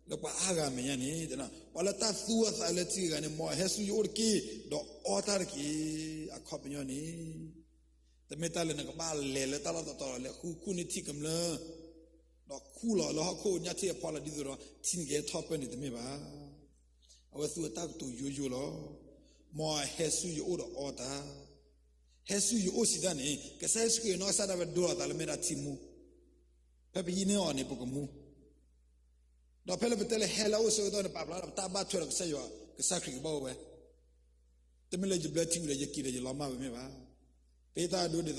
လၢပှၤအါဂၤအမဲာ်ညါန့ၣ်, ပှၤလၢတၢ်သူအသးလၢထံဂၤန့ၣ်, မ်အဟဲဆူယအိၣ်တက့ၢ်, ဒီးအီၣ်တၢ်တက့ၢ်. အခီပညီန့ၣ် တမ့ၢ်တၢ်လၢနကဘၣ်လဲၤလၢတၢ်လီၢ်တတီၤလီၤ လဲၤဃုခူၣ်န့ၢ်ထံကမျၢၢ်, ဒီးခူၣ်လီၤလၢဟီၣ်ခိၣ်ညၣ်ထံအဖီလာ် ဒ်သိးဒီးထံန့ၣ်ကဟဲထီၣ်ပၢၢ်န့ၣ် တမ့ၢ်ဘၣ်. အဝဲသူအတၢ်ကတိၤယိယိလီၤ. မ်အဟဲဆူယအိၣ်ဒီးအီတၢ်, ဟဲဆူယအိၣ်စံးတၢ်န့ၣ်, ကစၢ်ယ့ၣ်ၡူးခရံာ်နီၢ်ကစၢ်ဒၣ်ဝဲဒိလီၤသးလၢမ့ၢ်ဒၣ်ထံမူ, ဖဲပဟံးန့ၢ်အီၤန့ၣ် ပကမူ ဒီးဖဲလၢပတဲလၢဟဲလၢအအိၣ်ဆၢကတီၢ်န့ၣ် ပာ်ဖျါဒီးပတၢ်ဘၣ်ထွဲဒီးကစၢ်ယွၤ, ကစၢ်ခရံာ်ကဘၣ်အိၣ်ဝဲ. တမ့ၢ်လၢယဘျၢထံဝံၤဒီး ယက့ၤဒီးယလီၤမၢ်ဝဲမ့ၢ်ဘၣ်. ပတၢ်ဒိဒ်သိးဒီး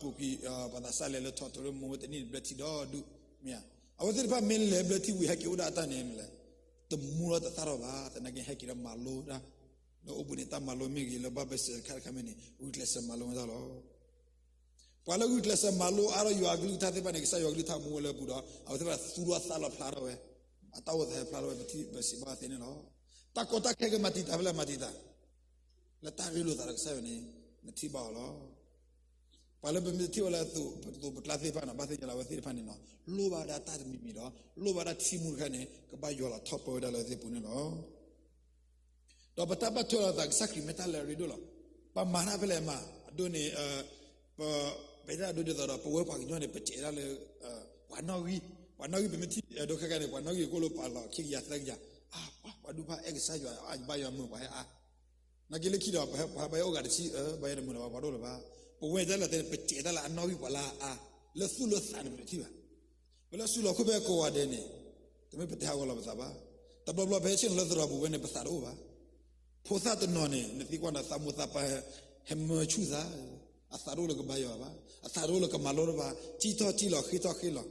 ပူၤကွံာ် ပှၤသးစၢ်လဲၤလၢထီၣ်ထီရိၣ် မိၢ်ဝဲတနံၣ်ဘျၢထံဒီဒူၣ်မ့ၢ်ဧါ. အဝဲသ့ၣ်တဖၣ်မ့ၢ်လဲၤဘျၢထံဝံၤ ဟဲက့ၤအိၣ်ဒၣ်အတၢ်န့ၣ်မ့ၢ်လဲၣ်, တမူလီၤတသၣ်ထီၣ်ဘၣ်. သနာ်က့ဟဲက့ၤဒီးမၤလိဒၣ်, လၢအိၣ်ဘှံးန့ၣ် တၢ်မၤလိမ့ၢ်ဂ့ၤ လၢ Bible study တခါတခါမ့ၢ်န့ၣ် ဂုာ်ကျဲးစၢးမၤလိဝဲဒၣ်လီၤ. ပှၤလၢဂုာ်ကျဲးစၢးမၤလိအါထီၣ်ယွၤအကလုၢ်ကထါသ့ၣ်တဖၣ်န့ၣ် ကစၢ်ယွၤကလုၢ်ကထါမူဝဲလၢအပူၤဒီး အဝဲသ့ၣ်တဖၣ်သူၣ်ထီၣ်သးလီၤဖျါထီၣ်ဝဲ, အတၢ်အိၣ်သးဟဲဖျါထီၣ်ဝဲ ပထံၣ်ပစံးဘၣ်သ့န့ၣ်လီၤ. တၢ်ကီတၢ်ခဲကမၤတံာ်တာ်ဖဲလဲၣ်မၤတံာ်တာ်, လၢတၢ်ရ့လိာ်သးဒီးကစၢ်ယွၤန့ၣ် နထံၣ်ဘၣ်အီၤလီၤ. ပှၤလၢပမ့ၢ်တထံၣ်ဝဲလၢအသိးပကျါသ့ၣ်တဖၣ်န့ၣ် ဘၣ်သ့ၣ်ညါလၢအဝဲသ့ၣ်တဖၣ်န့ၣ်နီၤ လိၣ်ဘၣ်ဝဲဒၣ်တၢ်တမံၤမံၤဒီး လိၣ်ဘၣ်ဒၣ်ထံမူတခါန့ၣ် ကဘၣ်ယွၤလီၤထီၣ်ပၢၢ်ဝဲဒၣ်လၢအဝဲသ့ၣ်ပူၤန့ၣ်လီၤ. ဒီးပတၢ်ဘၣ်ထွဲလိာ်သးကစၢ်ခရံာ်မ့ၢ်တၢ်လၢအရ့ဒိၣ်လီၤ. ပမၤတၢ်ဖဲလဲၣ်မး အဒိန့ၣ် ပ ပတၢ်ဒိဒ်သိးဒီး ပဝဲပှၤကညီန့ၣ် ပစဲးဒၣ်လၢ ပှၤနီၣ်ဂံၢ်, ပှၤနီၣ်ဂံၢ် ပမ့ၢ်ထံၣ်ဒိခဲခါန့ၣ် ပှၤနီၣ်ဂံၢ်ကအိၣ်လၢပှၤလီၤခံကယၤသၢကယၤ, အါ ပှၤဒူၣ်ဖါအဲၣ်ကစၢ်ယွၤ အါယဘၣ်ယွၤမုာ်ပှၤဟဲအါ နာ်က့လၢခံဒီး ပှၤဟဲဘါယွၤအိၣ်ဂၤတဆံ ဘါယွၤတမုာ်လၢၤဘၣ် ပှၤတအိၣ်လၢၤဘၣ်. ပဝဲဒၣ်လၢတဲန့ၣ် ပစဲးတၢ်လၢအနီၣ်ဂံၢ်ပှၤလၢအအါ, လၢသူၣ်လၢသးန့ၣ် ပတထံၣ်ဘၣ်. ပလၢစုလီၢ်ခိၣ်ဖဲကိးဂၤဒဲးန့ၣ် တမ့ၢ်ပတဲဟးဂီၤလီၤပသးဘၣ်. တဘျီဘျီဖဲဆ့ၣ်နီၤလၢသရိာ်ပူၤဝဲန့ၣ် ပသးတအိၣ်ဘၣ်. ဖိသၣ်တနီၤန့ၣ် နသံကွၢ်န့ၣ် သးမိၢ်သးပၢ် ဟဲမၢဆူၣ်သး, အသးတအိၣ်လၢကဘါယွၤဘၣ်, အသးတအိၣ်လၢကမၤလိတၢ်ဘၣ်, စံၣ်ထီၣ်စံၣ်လီၤ ဃ့ထီၣ်ဃ့လီၤ.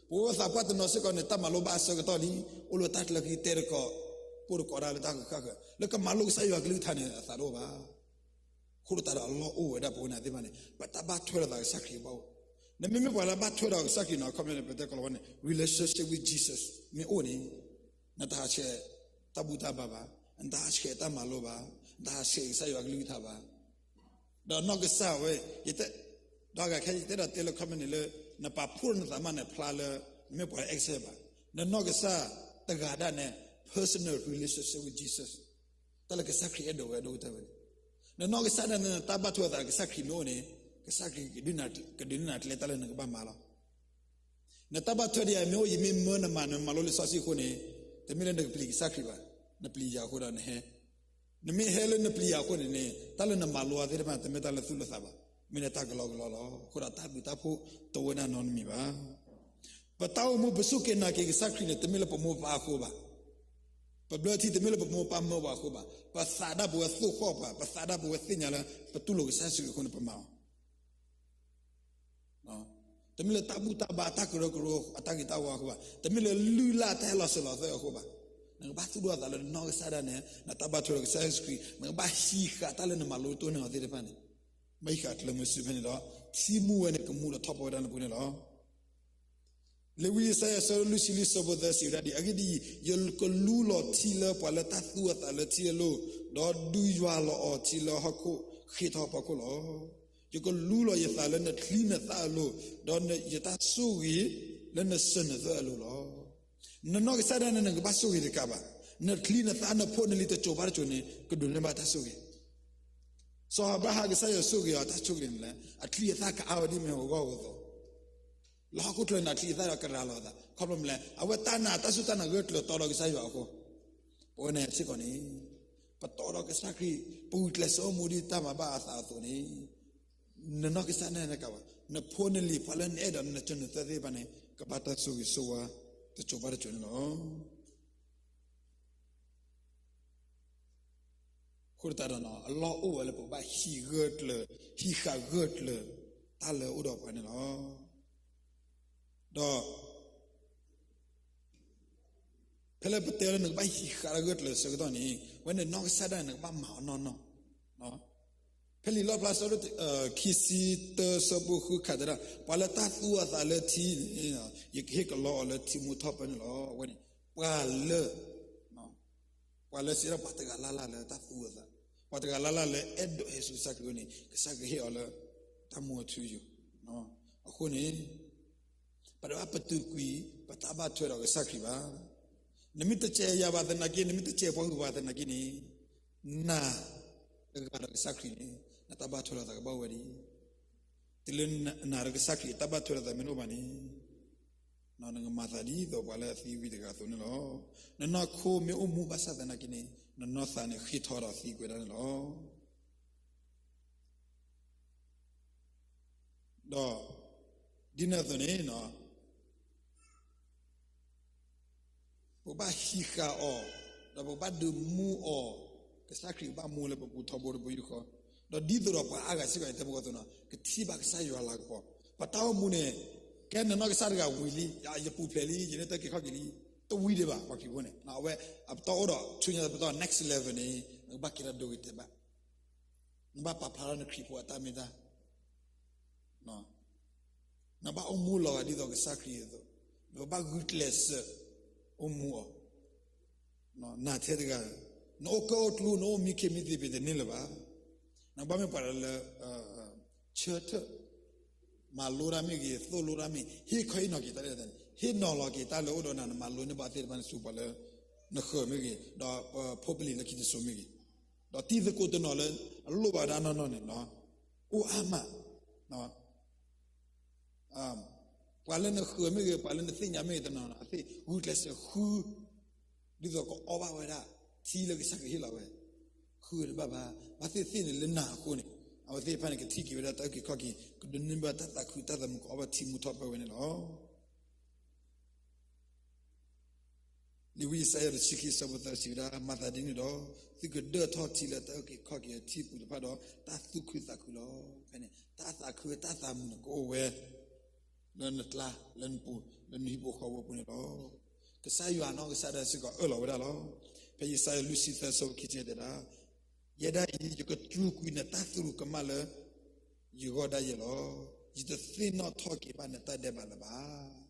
ပဝဲသးပှၢ်တနီၤစ့ၢ်ကီးန့ၣ် တၢ်မၤလိဘၣ်အဆၢကတီၢ်လံ, အိၣ်လၢတၢ်ကျၢၤကံတဲတကိး, ပိၢ်တကိးဒၣ်လၢတၢ်ဃၢၤဃၣ်ဃၢၤ, လၢကမၤလိကစၢ်ယွၤကလုၢ်ကထါန့ၣ် အသးတအိၣ်ဘၣ်. အဃိသတးဒီးအလီၢ်အိၣ်ဝဲဒၣ်ပဝဲန့ၣ်သ့ၣ်တဖၣ်န့ၣ် ပတၢ်ဘၣ်ထွဲလိာ်သးကစၢ်ခရံာ်ဘၣ်အိၣ်. နမ့မ့ၢ်ပှၤလၢဘၣ်ထွဲဒီးကစၢ်ခရံာ်နီၤ အခီပညီန့ၣ် ပတဲကိးလီၤဝဲန့ၣ် relationship with Jesus မ့ၢ်အိၣ်န့ၣ်, နတဟးဆှဲးတၢ်ဘူၣ်တၢ်ဘါဘၣ်, နတဟးဆှဲးတၢ်မၤလိဘၣ်, နတဟးဆှဲးကစၢ်ယွၤကလုၢ်ကထါဘၣ်. ဒီးနီၢ်ကစၢ်ဝဲ, ယတဲ, ဒီးအဂၤခဲ ယတဲဒီးတဲလၢအခီပညီန့ၣ်လၢ နပာ်ဖှိၣ်နသးမးန့ၣ် ဖျါလၢ နမ့ၢ်ပှၤလၢအဲၣ်ကစၢ်ယွၤဘၣ်, နနီၢ်ကစၢ်တဂၤဒၣ်နဲ personal relationship with Jesus, တၢ်လၢကစၢ်ခရံာ်အဲၣ်ဒိးဝဲဒိၣ်ကတၢၢ်ဝဲန့ၣ်, နနီၢ်ကစၢ်ဒၣ်နဲ နတၢ်ဘၣ်ထွဲသးကစၢ်ခရံာ်မ့ၢ်အိၣ်န့ၣ်, ကစၢ်ခရံာ်ကဒုးနၢ်ကျဲတၢ်လၢနကဘၣ်မၤလီၤ. နတၢ်ဘၣ်ထွဲဒ်ယၤမ့ၢ်အိၣ် ယမ့ၢ်မၢနမၤ နမၤလိလံာ်စီဆှံအဃိန့ၣ်, တမ့ၢ်လၢနကပျံၤကစၢ်ခရံာ်ဘၣ်, နပျံၤယၤအဃိဒီးနဟဲ, နမ့ၢ်ဟဲလၢနပျံၤယၤအဃိန့ၣ်န့ၣ် တၢ်လၢနမၤလိအီၤသ့ၣ်တဖၣ် တမ့ၢ်တၢ်လၢသူၣ်လၢသးဘၣ်, မ့ၢ်ဒၣ်တၢ်ကလီကလီလီၤ. အဃိဒီးတၢ်ဘျုးတၢ်ဖှိၣ်တအိၣ်ဝဲဒၣ်နီတမံၤဘၣ်. ပတၢ်အိၣ်မူပစူၢ်က့ၤနာ်က့ၤကစၢ်ခရံာ်န့ၣ် တမ့ၢ်လၢပမိၢ်ပပၢ်အဃိဘၣ်. ပဘျၢထံတမ့ၢ်လၢပမိၢ်ပပၢ်မၢပှၤအဃိဘၣ်. ပသးဒၣ်ပဝဲသိၣ်ဃီၣ်ပှၤ, ပသးဒၣ်ပဝဲသ့ၣ်ညါလၢ ပတူၢ်လိာ်ကစၢ်ယ့ၣ်ၡူးခရံာ်အဃိန့ၣ် ပမၤအီၤ တမ့ၢ်လၢတၢ်ဘူၣ်တၢ်ဘါတၢ်ကရၢကရိအတၢ်ဂ့ၤတၢ်ဝါအဃိဘၣ်. တမ့ၢ်လၢလုၢ်လၢ်တၢ်ဟဲလီၤစၢၤလီၤသွဲၣ်အဃိဘၣ်. နကဘၣ်သူၣ်ဒိၣ်အသးလၢနနီၢ်ကစၢ်ဒၣ်နဲ, နတၢ်ဘၣ်ထွဲဒီးကစၢ်ယ့ၣ်ၡူးခရံာ်, နကဘၣ်ဟံးဃာ်တၢ်လၢနမၤလိတ့ၢ်န့ၢ်အီၤသ့ၣ်တဖၣ်န့ၣ်, မ့ၢ်ဟံးဃာ်ကျၢၤမုဆူဖဲန့ၣ်ဒီး ထံမူဝဲန့ၣ် ကမူဒီးထီၣ်ပၢဝဲဒၣ်နပူၤန့ၣ်လီၤ. လ့ဝံယၡါယၤ အဆၢဒိၣ်လွံၢ်ဆံလွံၢ် အဆၢဖိသၢ စံးဝဲဒၣ်ဒ်အံၤ, အဂ့ၢ်ဒ်အံၤ, ယကလူလီၤထံလၢပှၤလၢတၢ်သူၣ်အသးလၢထံအလိၤ, ဒီးဒုးယွၤလီၤအီၤထံလၢဟီၣ်ခိၣ်ဃ့ထီၣ်အဖီခိၣ်လီၤ. ယကလူလီၤယသးလၢနချံနသၣ်အလိၤ, ဒီးယတၢ်ဆိၣ်ဂ့ၤလၢနစၢၤနသွဲၣ်အလိၤလီၤ. နနီၢ်ကစၢ်ဒၣ်နဲ နကဘၣ်ဆိၣ်ဂ့ၤတကးဘၣ်. နချံနသၣ်နဖိနလံၤတစိၤဘၣ်တစိၤန့ၣ် ကဒိးန့ၢ်ဘၣ်တၢ်ဆိၣ်ဂ့ၤ. စီၤအၤဘြၤဟၣ် ကစၢ်ယွၤဆိၣ်ဂ့ၤအီၤတၢ်ဆိၣ်ဂ့ၤမနုၤလဲၣ်. အချံအသၣ်ကအါဝဲဒ်မ့ၢ်အဂီၢ်အသိး, လၢဟီၣ်ခိၣ်ချၢန့ၣ် အချံအသၣ်ဒီးကရၤလီၤအသး ခီဖျိမနုၤလဲၣ်. အဝဲတၢ်နာ်တၢ်စူၢ်တၢ်နာ်ဂၢၢ်ကျၢၤတီဒီးကစၢ်ယွၤအဃိ, ပဝဲန့ၣ်စ့ၢ်ကီးန့ၣ် ပတီဒီးကစၢ်ခရံာ်, ပဂုာ်ကျဲးစၢးအိၣ်မူဒ်တၢ်မၤဘၣ်အသးအသိးန့ၣ်, နနီၢ်ကစၢ်ဒၣ်နဲတကးဘၣ်, နဖိနလံၤပှၤလၢနအဲၣ်ဒိးနစၢၤနသွဲၣ်သ့ၣ်တဖၣ်န့ၣ် ကဘၣ်တၢ်ဆိၣ်ဂ့ၤဆိၣ်ဝါတစိၤဘၣ်တစိၤန့ၣ်လီၤ. အဃိသတးဒီး အလီၢ်အိၣ်ဝဲလၢပကဘၣ်ဟံးဂၢၢ်ကျၢၤ, ဟံးဃာ်ဂၢၢ်ကျၢၤ တၢ်လၢအအိၣ်ဒီးပှၤန့ၣ်လီၤ. ဒီး ဖဲလၢပတဲလၢနကဘၣ်ဟံးဃာ်တၢ်ဂၢၢ်ကျၢၤအဆၢကတီၢ်န့ၣ်, ဝဲန့ၣ်နီၢ်ကစၢ်ဒၣ်န့ၣ် နကဘၣ်မၤအီၤနီၢ်နီၢ်. ဖဲလံာ်လီၣ်ဖျါ အဆၢဒိၣ်ခံဆံတၢ အဆၢဖိဃု ခးတဲဒၣ်, ပှၤလၢတၢ်သူၣ်အသးလၢထံန့ၣ်, ယကဟ့ၣ်ကလီအီၤလၢထံမူထီၣ်ပၢန့ၣ်လီၤ. အဝဲန့ၣ် ပှၤလၢ ပှၤလၢစံးဒၣ်ပှၤတဂၤလၢ်လၢ်လၢတၢ်သူၣ်အသး, ပှၤတဂၤလၢ်လၢ်လၢအဲၣ်ဒိးဟဲဆူကစၢ်ခရံာ်န့ၣ် ကစၢ်ခရံာ်ဟ့ၣ်အီၤလၢတၢ်မူအထူအယိာ်. အဃိန့ၣ် ပတဘၣ်ပတုာ်ကွံာ်ပတၢ်ဘၣ်ထွဲဒီးကစၢ်ခရံာ်ဘၣ်. နမ့ၢ်တစဲးယၤဘၣ်သနာ်က့, နမ့ၢ်တစဲးပှၤဂုၤပှၤသနာ်က့န့ၣ်, နတဂၤဒီးကစၢ်ခရံာ်န့ၣ် နတၢ်ဘၣ်ထွဲလိာ်သးကဘၣ်ဝဲဒ်အံၤ, တုၤလၢနနာ်ဒီးကစၢ်ခရံာ်အတၢ်ဘၣ်ထွဲလိာ်သးမ့ၢ်တအိၣ်ဘၣ်န့ၣ်, နကမၤသးဒ်သိးပှၤလၢအသံဝံၤတဂၤအသိးန့ၣ်လီၤ. နနီၢ်ခိမ့ၢ်အိၣ်မူဘၣ်ဆၣ်သနာ်က့န့ၣ်, နနီၢ်သးန့ၣ်ဃ့ထီဒီးသံကွံာ်ဒၣ်န့ၣ်လီၤ. ဒီး ဒ်န့ၣ်အသိးန့ၣ် ပကဘၣ်ဟံးဃာ်အီၤ, ဒီးပကဘၣ်ဒုးမူအီၤ, ကစၢ်ခရံာ်ကဘၣ်မူလၢပပူၤထီဘိတဘိယူၢ်ဃီ, ဒီးဒ်သိးဒီးပှၤအါဂၤစ့ၢ်ကီး ယတဲပဂီၢ်သိးနီၤ, ကထံၣ်ဘၣ်ကစၢ်ယွၤလၤကပီၤ, ပတၢ်အိၣ်မူန့ၣ်, ကဲနနီၢ်ကစၢ်တဂၤဝံၤလံ, ယပူၤဖျဲးလံ, ယန့ၣ်တၢ်က့ၤခီၣ်က့ၤလံ, တဝံၤဒံးဘၣ် ပှၤခရံာ်ဖိန့ၣ်, အဝဲအပတီၢ်အိၣ်ဒီး ဆူညါပတီၢ် next level န့ၣ် နကဘၣ်ကဲထီၣ်ဒိဂ့ၤတဲာ်ဘၣ် နဘၣ်ပာ်ဖျါထီၣ်နခရံာ်ဖိအတၢ်မ့ၢ်တၢ်, နဘၣ်အိၣ်မူလီၤဂာ်ဒ်သိးကစၢ်ခရံာ်အသိး, နကဘၣ်ဂုာ်ကျဲးစၢးအိၣ်မူအီၤ, နထဲတဂၤ, နအိၣ်ကၢၣ်အိၣ်ကျူ နအိၣ်မံခ့မံသ့ဖဲတန့ၢ်လၢၤဘၣ်. နကဘၣ်မ့ၢ်ပှၤလၢ ဆၢထၢၣ် မၤလိတၢ်မ့ၢ်ဂ့ၤ, သိၣ်လိတၢ်မ့ၢ်ဂ့ၤ, ဟ့ၣ်ခီဟ့ၣ်နီၤက့ၤတၢ်လၢ, ဟ့ၣ်နီၤလီၤက့ၤတၢ်လၢအိၣ်ဒီးနၤ နမၤလိန့ၢ်ဘၣ်သ့ၣ်တဖၣ်န့ၣ်ဆူပှၤလၢ နဃၢၤမ့ၢ်ဂ့ၤ, ဒီးပဖိပလံၤလၢခံတစိၤမ့ၢ်ဂ့ၤ, ဒီးတံၤသကိးတနီၤလၢအလိၣ်ဘၣ်ဒၣ်နီၢ်နီၢ်န့ၣ်, အိၣ်အါမး ပှၤလၢနဃၢၤမ့ၢ်ဂ့ၤ, ပှၤလၢနသ့ၣ်ညါမ့ၢ်ဂ့ၤ, တနီၤနီၤ အသ့ၣ်ဂုာ်ကျဲးစၢးဃု, ဒ်သိးကအီၣ်ဘၣ်ဝဲဒၣ်ထံလၢကစၢ်ခရံာ်ဟ့ၣ်လီၤဝဲ, ဃုတဘၣ်ဘၣ်. ဘၣ်သ့ၣ်သ့ၣ်န့ၣ်လၢနၤအဃိန့ၣ်, အဝဲသ့ၣ်တဖၣ်န့ၣ် ကထံၣ်က့ၤဝဲဒၣ်တၢ်အုၣ်က့ၤခီၣ်က့ၤ, ကဒိးန့ၢ်ဘၣ်တၢ်သးခုတၢ်သးမုာ် ကအီၣ်ဘၣ်ထံမူထီၣ်ပၢဝဲန့ၣ်လီၤ. လံာ်ဝံယၡါယၤ တဆံခံ အဆၢဖိသၢ စံးဝဲဒၣ်, မၤသးဒ်န့ၣ်ဒီး, သုကဒၢၣ်ထီၣ်ထံလၢတၢ်အုၣ်က့ၤခီၣ်က့ၤအထံပူၤတဖၣ်ဒီး တၢ်သူၣ်ခုသးခုလီၤ. ဖဲန့ၣ် တၢ်သးခုတၢ်သးမုာ်န့ၣ် ကအိၣ်ဝဲ လၢနကျါ, လၢနပူၤ, လၢနဟံၣ်ဖိဃီဖိအပူၤန့ၣ်လီၤ. ကစၢ်ယွၤနီၢ်ကစၢ်ဒၣ်စ့ၢ်ကီးအၢၣ်လီၤဝဲဒၣ်လီၤ. ဖဲယၡါယၤ လွံၢ်ဆံသၢ အဆၢဖိခံဆံ တဲဒၣ်, ယဲဒၣ်အံၤ ယကတြူာ်ကွံာ်နတၢ်သရူးကမၣ်လၢ ယဂီၢ်ဒၣ်ယဲလီၤ. ယတသ့ၣ်နီၣ်ထီၣ်က့ၤဘၣ်နတၢ်ဒဲးဘးလၢၤဘၣ်.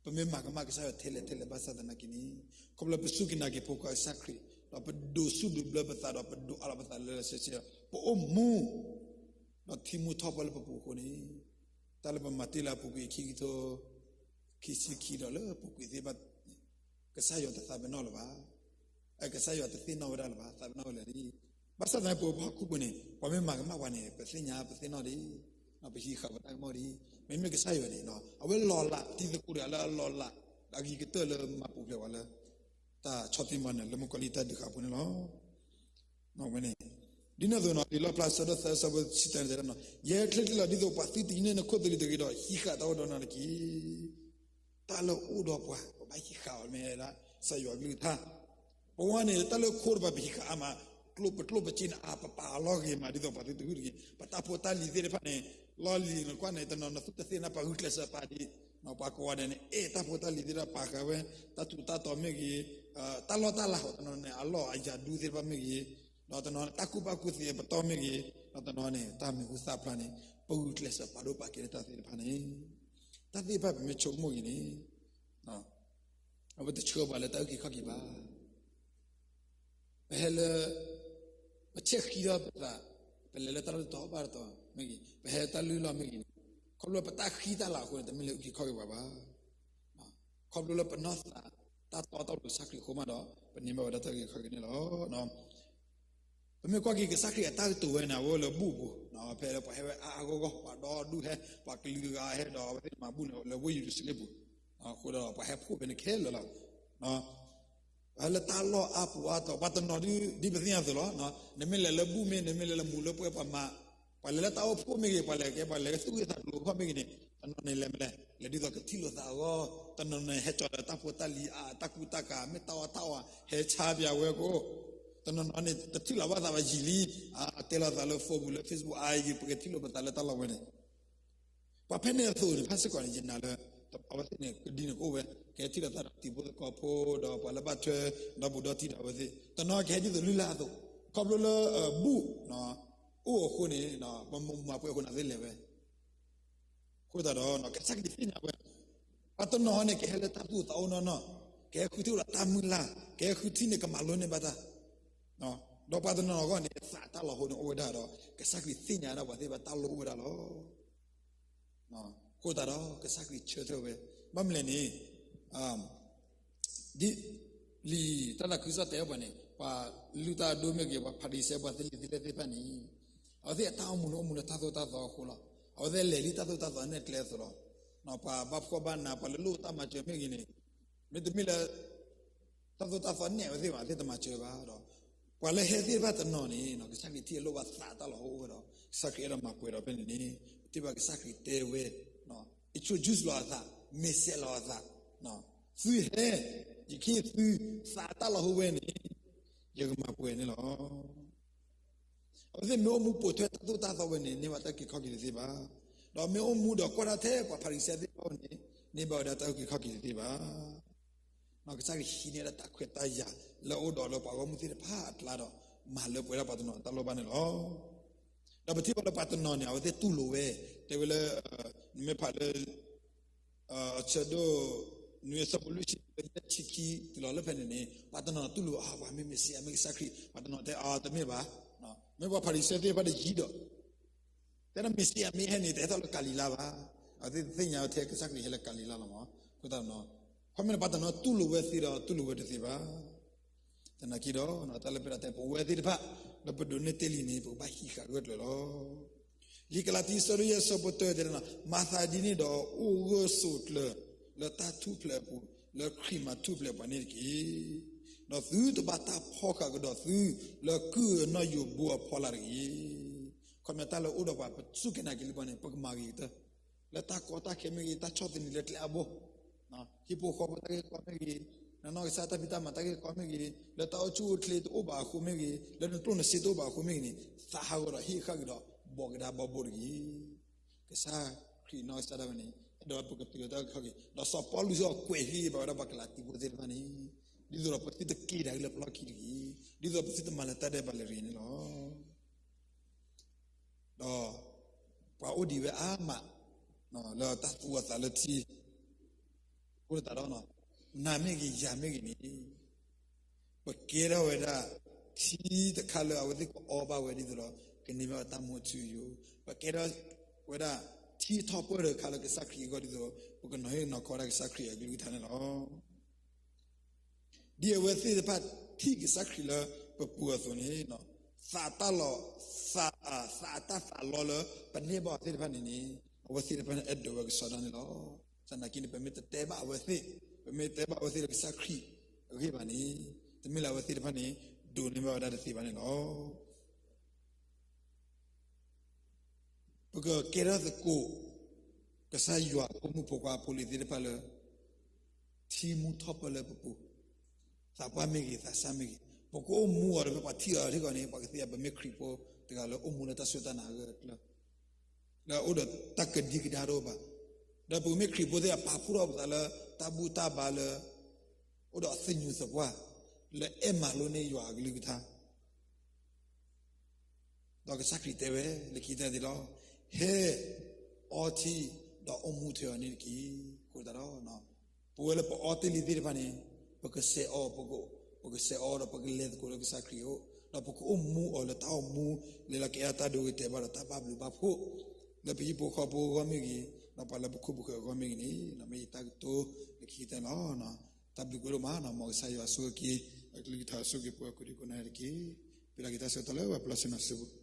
ပမ့ၢ်မၤကမၣ်ကစၢ်ယွၤထဲလဲၣ်ထဲလဲၣ်ဘၣ်ဆၣ်သနာ်က့န့ၣ်, ခီဖျိလၢပစူၢ်က့ၤနာ်က့ၤဖိခွါကစၢ်ခရံာ်, ဒီးပဒိးစူၢ်ဒိးဘျၢပသးဒီးပဒိးအးလီၤပသးလၢလၢဆ့ဆ့, ပအိၣ်မူ ဒီးထံမူထီၣ်ပၢလၢပပူၤအဃိန့ၣ်, တၢ်လၢပမၤတ့ၢ်လၢအပူၤကွံာ်ခံကထိ ခံဆံခံဒီးလၢပူၤကွံာ်သ့ၣ်တဖၣ်, ကစၢ်ယွၤတသးပ့ၤနီၣ်လၢၤဘၣ်. ကစၢ်ယွၤတသ့ၣ်နီၣ်ဝဲဒၣ်လၢၤဘၣ်, သးပ့ၤနီၣ်ဝဲလၢာ်လံ. ဘၣ်ဆၣ်သနာ်က့ ပပှၤဟီၣ်ခိၣ်ဖိန့ၣ် ပှၤမ့ၢ်မၤကမၣ်ပှၤန့ၣ် ပသ့ၣ်ညါပသ့ၣ်နီၣ်ဒံး, ပဟံးဃာ်ပတၢ်ကမၣ်ဒံး, မ့မ့ၢ်ကစၢ်ယွၤန့ၣ် အဝဲလီၤလး, တံၤသကိးတဂၤလၢအလီၤလး, အဂံၢ်ကတၢၢ်လၢမၤပူၤဖျဲးပှၤလၢ တၢ်ဆီၣ်တံၢ်မၤနၢၤလၢမုၣ်ကီၤလံၢ်တၢ်ဒုးဃာ်အပူၤန့ၣ်လီၤ. ဝဲန့ၣ်, ဒ်န့ၣ်အသိးနီၤ လံာ်လီၣ်ဖျါ အဆၢဒိၣ်သၢ အဆၢဖိတဆံတၢန့ၣ်တဲဒၣ်နီၤ, ယဟဲချ့ချ့လီၤဒ်သိးပှၤသုတယံၤန့ၢ်နခိၣ်သလုးတဂ့ၤဒီး ဟံးဃာ်တၢ်အိၣ်ဒီးနၤတက့ၢ်. တၢ်လၢအအိၣ်ဒီးပှၤ ပဘၣ်ဟံးဃာ်အီၤမ့ၢ်ဝဲဒၣ် ကစၢ်ယွၤအကလုၢ်ကထါ. ပဝဲန့ၣ် တၢ်လၢခိတဖၣ်ပဟံးဃာ်အါမး, ကျိၣ်ပကျိၣ်ပစ့န့ၣ် အပပာ်အလီၢ်ဂ့ၤမး ဒ်သိးပှၤသုတဂုာ်တဂ့ၤ. ပတၢ်ဖိတၢ်လံၤသ့ၣ်တဖၣ်န့ၣ် လီၢ်လံၤနကွၢ်န့ၣ် တနီၤနသူၣ်တသ့ၣ်ညါ ပှၤဂုာ်ကျဲးစၢးပာ်ဒံး, ပှၤကိးဂၤဒဲးန့ၣ် အဲၣ်တၢ်ဖိတၢ်လံၤသ့ၣ်တဖၣ် ပာ်ဃာ်ဝဲ တၢ်ထူးတၢ်တီၤမ့ၢ်ဂ့ၤ, တၢ်လီၢ်တၢ်လၤ တနီၤန့ၣ် အလီၢ်အယၤဒူသ့ၣ်တဖၣ်မ့ၢ်ဂ့ၤ, ဒီးတနီၤန့ၣ် တၢ်ကူၣ်ဘၣ်ကူၣ်သ့အပတီၢ်မ့ၢ်ဂ့ၤ, ဒီးတနီၤန့ၣ် တၢ်မံၤဟူသၣ်ဖျါန့ၣ် ပဂုာ်ကျဲးစၢးပာ်ဒိၣ်ပာ်ကဲလၢတၢ်သ့ၣ်တဖၣ်န့ၣ်, တၢ်သ့ၣ်တဖၣ်ပမ့ၢ်ဆိကမိၣ်ဂ့ၤန့ၣ် အဝဲတဆှၢပှၤလၢတၢ်အုၣ်က့ၤခီၣ်က့ၤဘၣ်. ပဟဲလၢ ပဆဲးဃံထီၣ်ပသး, ပလဲၤလၢတၢ်လီၢ်တတီၤဘၣ်တတီၤမ့ၢ်ဂ့ၤ, ပဟဲတၢ်လုၢ်လီၢ်မ့ၢ်ဂ့ၤန့ၣ်, ခီဖျိပတၢ်ဃံတၢ်လၤအဃိန့ၣ် တမ့ၢ်လၢအုၣ်က့ၤခီၣ်က့ၤပှၤဘၣ်. ခီဖျိလၢပနီၢ်သးတၢ်တီတၢ်လိၤကစၢ်ခရံာ်အဃိမးဒီး ပန့ၢ်ဘၣ်ဝဲဒၣ်တၢ်အုၣ်က့ၤခီၣ်က့ၤန့ၣ်လီၤ. ပမ့ၢ်ကွၢ်က့ၤကစၢ်ခရံာ်အတၢ်ကတိၤဝဲန့ၣ် အဝဲလၢဘူၣ်အပူၤ, ဖဲလၢပှၤဟဲဝဲအါအါဂီၢ်ဂီၢ် ပှၤဒီဒူၣ်ဟဲ ပှၤကလုာ်ဂၤဟဲဒီး အဝဲသ့ၣ်မၤဘူၣ်န့ၣ် လၢဝ့ၢ်ယရူၤၡလ့ၣ်ပူၤ, အဃိဒီးပှၤဟဲဖှိၣ်ဖဲန့ၣ်ခဲလၢာ်လီၤ. ပှၤဟဲလၢတၢ်လီၢ်အါပူၤအါတီၤ ပှၤတနီၤဒ် ဒ်ပသ့ၣ်ညါအသိးလီၤ. နမ့ၢ်လဲၤလၢဘူၣ်မ့ၢ် နမ့ၢ်လဲၤလၢမူၤလၢပှဲၤပှၤမၤ ပှၤလဲၤလၢတၢ်အိၣ်ဖှိၣ်မ့ၢ်ဂ့ၤ, ပှၤလဲၤကဲ ပှၤလဲၤသူၣ်ဂ့ၤသးကျိၤအဂီၢ်မ့ၢ်ဂ့ၤန့ၣ်, တနီၤန့ၣ်လဲၤမနုၤလဲၣ်, လဲၤဒ်သိးကထံၣ်လိာ်သးအဂီၢ်, တနီၤန့ၣ်ဟဲကၠီၤဒီးတၢ်ဖိတၢ်လံၤအါ တၢ်ကူတၢ်ကၤ မ့ၢ်တၢ်အီၣ်တၢ်အီ ဟဲဆါပၠးဝဲကအိၣ်, တနီၤနီၤန့ၣ် တထံၣ်လိာ်ဘၣ်သးဘၣ်ယံာ်လံ, အတဲလိာ်သးလၢ Facebook လၢ Facebook အါအံၤ ပကထံၣ်လိာ်ပသးလၢတၢ်လီၢ်ဝဲန့ၣ် ပှၤဖဲန့ၣ်အသိးန့ၣ် ဖးစ့ၢ်ကီးန့ၣ် ယနာ်လၢ အဝဲသ့ၣ်န့ၣ် ကဒ်န့ၣ်ကအိၣ်ဝဲ, ကဟဲထံၣ်လိာ်သးဒီးတံၤဖိသကိးဖိ ဒီးပှၤလၢဘၣ်ထွဲဒီဘူးဒီတံၢ်ဒီးအဝဲသ့ၣ်, တနီၤကဟဲဒ်သိးလုၢ်လၢ်အသိး, ခီဖျိလၢ ဘူၣ် အိၣ်အဃိန့ၣ် ပမၤမူမၤပွဲအဃိန့ၣ် အဝဲသ့ၣ်လဲၤဝဲ, အဃိသတးဒီး ကစၢ်ခရံာ်သ့ၣ်ညါဝဲ, ပှၤတနီၤန့ၣ် ကဟဲလၢတၢ်သူၣ်အိၣ်သးအိၣ်နီၢ်နီၢ်, ကဟဲဃုထံၣ်အိၣ်ဒီးတၢ်မုၢ်လၢ်, ကဟဲဃုထံၣ်န့ၣ် ကမၤလိန့ၢ်ဘၣ်တၢ် ဒီးပှၤတနီၤအဂီၢ်န့ၣ် သးတၢ်လီၤဟိန့ၣ်အိၣ်ဝဲဒၣ်ဒီး ကစၢ်ခရံာ်သ့ၣ်ညါဒၣ်ပှၤသ့ၣ်တဖၣ်တၢ်လိၣ်အိၣ်ဝဲဒၣ်လီၤ. အဃိသတးဒီး ကစၢ်ခရံာ်ဆၢထၢၣ်ဝဲ, ဘၣ်မနုၤလဲၣ်န့ၣ်, ဒ်လံာ်တၢ်သးခုကစီၣ်တဲအီၤပှၤန့ၣ် ပှၤလုၢ်တၢ်အဒိမ့ၢ်ဂ့ၤ ပှၤဖၤရံၤၡဲ ပှၤသလံၤသလဲသ့ၣ်တဖၣ်န့ၣ်, အဝဲသ့ၣ်အတၢ်အိၣ်မူန့ၣ် အိၣ်မူလၢတၢ်သိၣ်တၢ်သီအဃိလီၤ. အဝဲသ့ၣ်လဲၤလံတၢ်သိၣ်တၢ်သီအနဲၣ်ကျဲအသိးလီၤ. ပှၤဘၣ်ဖှီၣ်ဘၣ်နး ပှၤလၢလိၣ်တၢ်မၤစၢၤမ့ၢ်ဂ့ၤန့ၣ်, မ့တမ့ၢ်လၢ တၢ်သိၣ်တၢ်သီနဲၣ်အဝဲသ့ၣ်ဘၣ် အဝဲသ့ၣ်တမၤစၢၤဘၣ်ဒီး, ပှၤလၢဟဲသ့ၣ်တဖၣ်တနီၤန့ၣ် ကစၢ်ခရံာ်ထံၣ်အလိၣ်ဘၣ်သးတၢ်လီၤဟိအိၣ်ဝဲဒီး ကစၢ်ခရံာ်အဲၣ်ဒိးမၤပှဲၤဒီးဖဲန့ၣ်န့ၣ် ပထံၣ်ဘၣ်ကစၢ်ခရံာ်တဲဝဲ, introduce လီၤအသး, မ့ၢ်စဲးလီၤအသး, သုဟဲ, ယကဟ့ၣ်သုသးတၢ်လီၤဟိဝဲန့ၣ် ယကမၤပှဲၤန့ၣ်လီၤ. အဝဲသ့ၣ်မ့ၢ်အိၣ်မူပိာ်ထွဲတၢ်သိၣ်တၢ်သီဝဲန့ၣ် န့ၢ်ဘၣ်တၢ်အုၣ်က့ၤခီၣ်က့ၤတသ့ဘၣ်. ဒီးမ့ၢ်အိၣ်မူဒီးကွၢ်တၢ်ထဲပှၤဖၤရံၤၡဲသ့ၣ်တဖၣ်န့ၣ် န့ၢ်ဘၣ်ဝဲဒၣ်တၢ်အုၣ်က့ၤခီၣ်က့ၤတသ့ဘၣ်. ကစၢ်ခရံာ်ဟံးန့ၢ်ဒၣ်တၢ်ခွဲးတၢ်ယာ်လၢအအိၣ်ဒီးလၢပှၤဂီၢ်မုၢ်သ့ၣ်တဖၣ်အကျါဒီး မၤလၢပှဲၤဒၣ်ပှၤတနီၤအတၢ်လိၣ်ဘၣ်န့ၣ်လီၤ. ဒီးပထံၣ်ဘၣ်လၢပှၤတနီၤန့ၣ် အဝဲသ့ၣ်တူၢ်လိာ်ဝဲ, တဲဝဲလၢ နမ့ၢ်ဖးလၢ အဆၢဒိၣ် နွံအဆၢဖိလွံၢ်ဆံ လၢဆံခံတုၤလီၤလၢဖဲန့ၣ်န့ၣ် ပှၤတနီၤတူၢ်လိာ် အါ ပှၤမ့ၢ်မ့ၣ်ၡံအၤ မ့ၢ်ကစၢ်ခရံာ်, ပှၤတနီၤတဲ အါ တမ့ၢ်ဘၣ်, မ့ၢ်ပှၤဖၤရံၤၡဲသ့ၣ်တဖၣ်တယံၤဒီး တဲဒၣ်မ့ၣ်ၡံအၤမ့ၢ်ဟဲန့ၣ် တဟဲထီၣ်လၢကၤလံၤလါဘၣ်. အဝဲသ့ၣ်တသ့ၣ်ညါဝဲထဲကစၢ်ခရံာ်ဟဲလၢကၤလံၤလါလီၤမး. အဃိသတး ခီမ့ၢ်န့ၣ် ပှၤတနီၤတူၢ်လိာ်ဝဲသ့ဒီးတူၢ်လိာ်ဝဲတသ့ဘၣ်. သနာ်က့ဒီး တၢ်လၢပဒၣ်တဲ ပဝဲသ့ၣ်တဖၣ် လၢပဒိးန့ၢ်တ့ၢ်လံန့ၣ် ပကဘၣ်ဟံးဃာ်ဂၢၢ်ကျၢၤလီၤ. လံာ်ကလၤတံ အဆၢဒိၣ်ယဲၢ် အဆၢဖိတၢ တဲဒၣ်, မၤသးဒ်န့ၣ်ဒီး အိၣ်ဂၢၢ်ဆိးကျၢၤလၢတၢ်ထူၣ်ဖျဲးအပူၤ လၢခရံာ်မၤထူၣ်ဖျဲးပှၤန့ၣ်တက့ၢ်. ဒီးသုတဘၣ်တၢ်ဖီၣ်ဃာ်ကဒီးသု လၢကုၢ်အနီၣ်ယိးဘိအဖီလာ်တဂ့ၤ. ခီပညီတၢ်လၢအိၣ်ဒီးပှၤ ပစူၢ်က့ၤနာ်က့ၤလံပှၤန့ၣ် ပကမၤဂ့ၤကတၢၢ် လၢတၢ်ကီတၢ်ခဲမ့ၢ်ဂ့ၤ, တၢ်ဆီၣ်သနံးလၢကျဲအဘိ, ဟံၣ်ဖိဃီဖိတၢ်ဂ့ၢ်ကီမ့ၢ်ဂ့ၤ, နနီၢ်ကစၢ်တၢ်ဖံးတၢ်မၤတၢ်ဂ့ၢ်ကီမ့ၢ်ဂ့ၤ, လၢတၢ်အိၣ်ဆူၣ်အိၣ်ချ့တအိၣ်ဘၣ်အဃိမ့ၢ်ဂ့ၤ, လၢနကျိၣ်နစ့တအိၣ်ဘၣ်အဃိမ့ၢ်ဂ့ၤန့ၣ်, သးဟးဂီၤဒီးဟ့ၣ်ဃာ်က့ၤဒီး ဘီးကဒါဘီဘိတဂ့ၤ. ကစၢ်ခရံာ်နီၢ်ကစၢ်ဒၣ်ဝဲန့ၣ် အဲၣ်ဒိးပကတုၤလၢတၢ်အုၣ်က့ၤခီၣ်က့ၤ, ဒီးစီၤပီလူးစ့ၢ်ကီးကွဲးဟ့ၣ်ဘၣ်ဝဲဒၣ်ပှၤကလၤတံဖိသ့ၣ်တဖၣ်န့ၣ်, ဒ်သိးဒီးပသုတက့ၤတၢ်လၢပလီၢ်ခံတဂ့ၤ, ဒ်သိးပသုတမၤလၢၤတၢ်ဒဲးဘးလၢၤတဂ့ၤန့ၣ်လီၤ. ဒီးပှၤအိၣ်ဒံးဝဲအါမး လၢတၢ်သူအသးလၢထံ, အဃိသတးဒီး နၤမ့ၢ်ဂ့ၤ ယၤမ့ၢ်ဂ့ၤန့ၣ်, ပကဲထီၣ်ဝဲဒၣ် ထံတခါလၢအဝဲသ့ၣ်ကအီဘၣ်ဝဲဒ်သိးဒီး ကန့ၢ်ဘၣ်တၢ်မူအထူအယိာ်, ပကဲထီၣ်ဝဲဒၣ် ထံထီၣ်ပၢၢ်တခါလၢကစၢ်ခရံာ်အဂီၢ်ဒ်သိး ပကနီၤဟ့ၣ်နီၤခီဒၣ်ကစၢ်ခရံာ်အကလုၢ်ကထါန့ၣ်လီၤ. ဒ်အဝဲသ့ၣ်တဖၣ်ထံၣ်ကစၢ်ခရံာ်လၢပပူၤအသိးန့ၣ်, သးတၢ်လီၤ, သးအသးအတၢ်သးလီလၢပန့ၢ်ဘၣ်အီၤသ့ၣ်တဖၣ်န့ၣ်န့ၣ်, အဝဲသ့ၣ်တဖၣ်န့ၣ်အဲၣ်ဒိးဝဲကစီဒီန့ၣ်လီၤ. သနာ်က့န့ၣ် ပမ့ၢ်တတဲဘၣ်အဝဲသ့ၣ်, ပမ့ၢ်တဲဘၣ်အဝဲသ့ၣ်လၢကစၢ်ခရံာ်အဂ့ၢ်ဘၣ်န့ၣ်, တမ့ၢ်လၢအဝဲသ့ၣ်တဖၣ်န့ၣ် ဒိးန့ၢ်ဘၣ်ဝဲဒၣ်တသ့ဘၣ်န့ၣ်လီၤ. ပကကဲထီၣ်သကိး ကစၢ်ယွၤအဖိမုၣ်ဖိခွါဖိလံၤသ့ၣ်တဖၣ်လၢ ထံမူထီၣ်ပၢၢ်လၢပပူၤ, သးပှၢ်မ့ၢ်ဂ့ၤ သးစၢ်မ့ၢ်ဂ့ၤ, ပကအိၣ်မူအီၤဒီး ပှၤထံၣ်အီၤထံကီၢ်န့ၣ် ပှၤကသ့ၣ်ညါပမ့ၢ်ခရံာ်ဖိတဂၤလၢအိၣ်မူလၢတၢ်စူၢ်တၢ်နာ်အဂၢၢ်အကျၢၤ, လၢအအိၣ်ဒီးတၢ်ကဒံကဒါတအိၣ်ဘၣ်. ဒီးပကမ့ၢ်ခရံာ်ဖိသ့ၣ်တဖၣ်ပာ်ဖှိၣ်ထီၣ်ပသးလၢတၢ်ဘူၣ်တၢ်ဘါလၢ အိၣ်ဒီးအသညူးသပှၢ် လၢအဲၣ်မၤလိန့ၢ်ယွၤအကလုၢ်ကထါ ဒီးကစၢ်ခရံာ်တဲဝဲလၢခံကတၢၢ်န့ၣ်လီၤ. ဟဲအီထံ ဒီးအိၣ်မူထွဲအီၤန့ၣ်တက့ၢ်. အဃိသတးဒီး ပဝဲလၢပအီတ့ၢ်လံသ့ၣ်တဖၣ်န့ၣ် ပကစဲးအီၤ, ပကစဲးအီၤဒီးပကလဲၤသကိးလၢကစၢ်ခရံာ်အအိၣ်, ဒီးပကအိၣ်မူအီၤလၢတၢ်အိၣ်မူ လဲၤလီၤက့ၤအတၢ်ဒိဂ့ၤတဲာ်ဘၣ်ဒီးတၢ်ဘၣ်ဘျုးဘၣ်ဖှိၣ် လၢပဟံၣ်ဖိဃီဖိအဂီၢ်မ့ၢ်ဂ့ၤ, ဒီးပှၤလၢပခိၣ်ပဃၢၤအဂီၢ်မ့ၢ်ဂ့ၤန့ၣ် မ့ၢ်ယတၢ်ကတိၤလၢခံကတၢၢ်န့ၣ်လီၤ. တၢ်ဘျုးကိးဒိၣ်မး, မ်ကစၢ်ယွၤဆိၣ်ဂ့ၤက့ၤ အကလုၢ်ကထါဆိၣ်ဂ့ၤပှၤကိးဒံကိးနီၢ်ဂၤဒဲးတက့ၢ်. ပၢ်လၢက့ၤတၢ်ဆၢကတီၢ်လၢပှၤပျၢ်ဆၢနၤစံပူၤ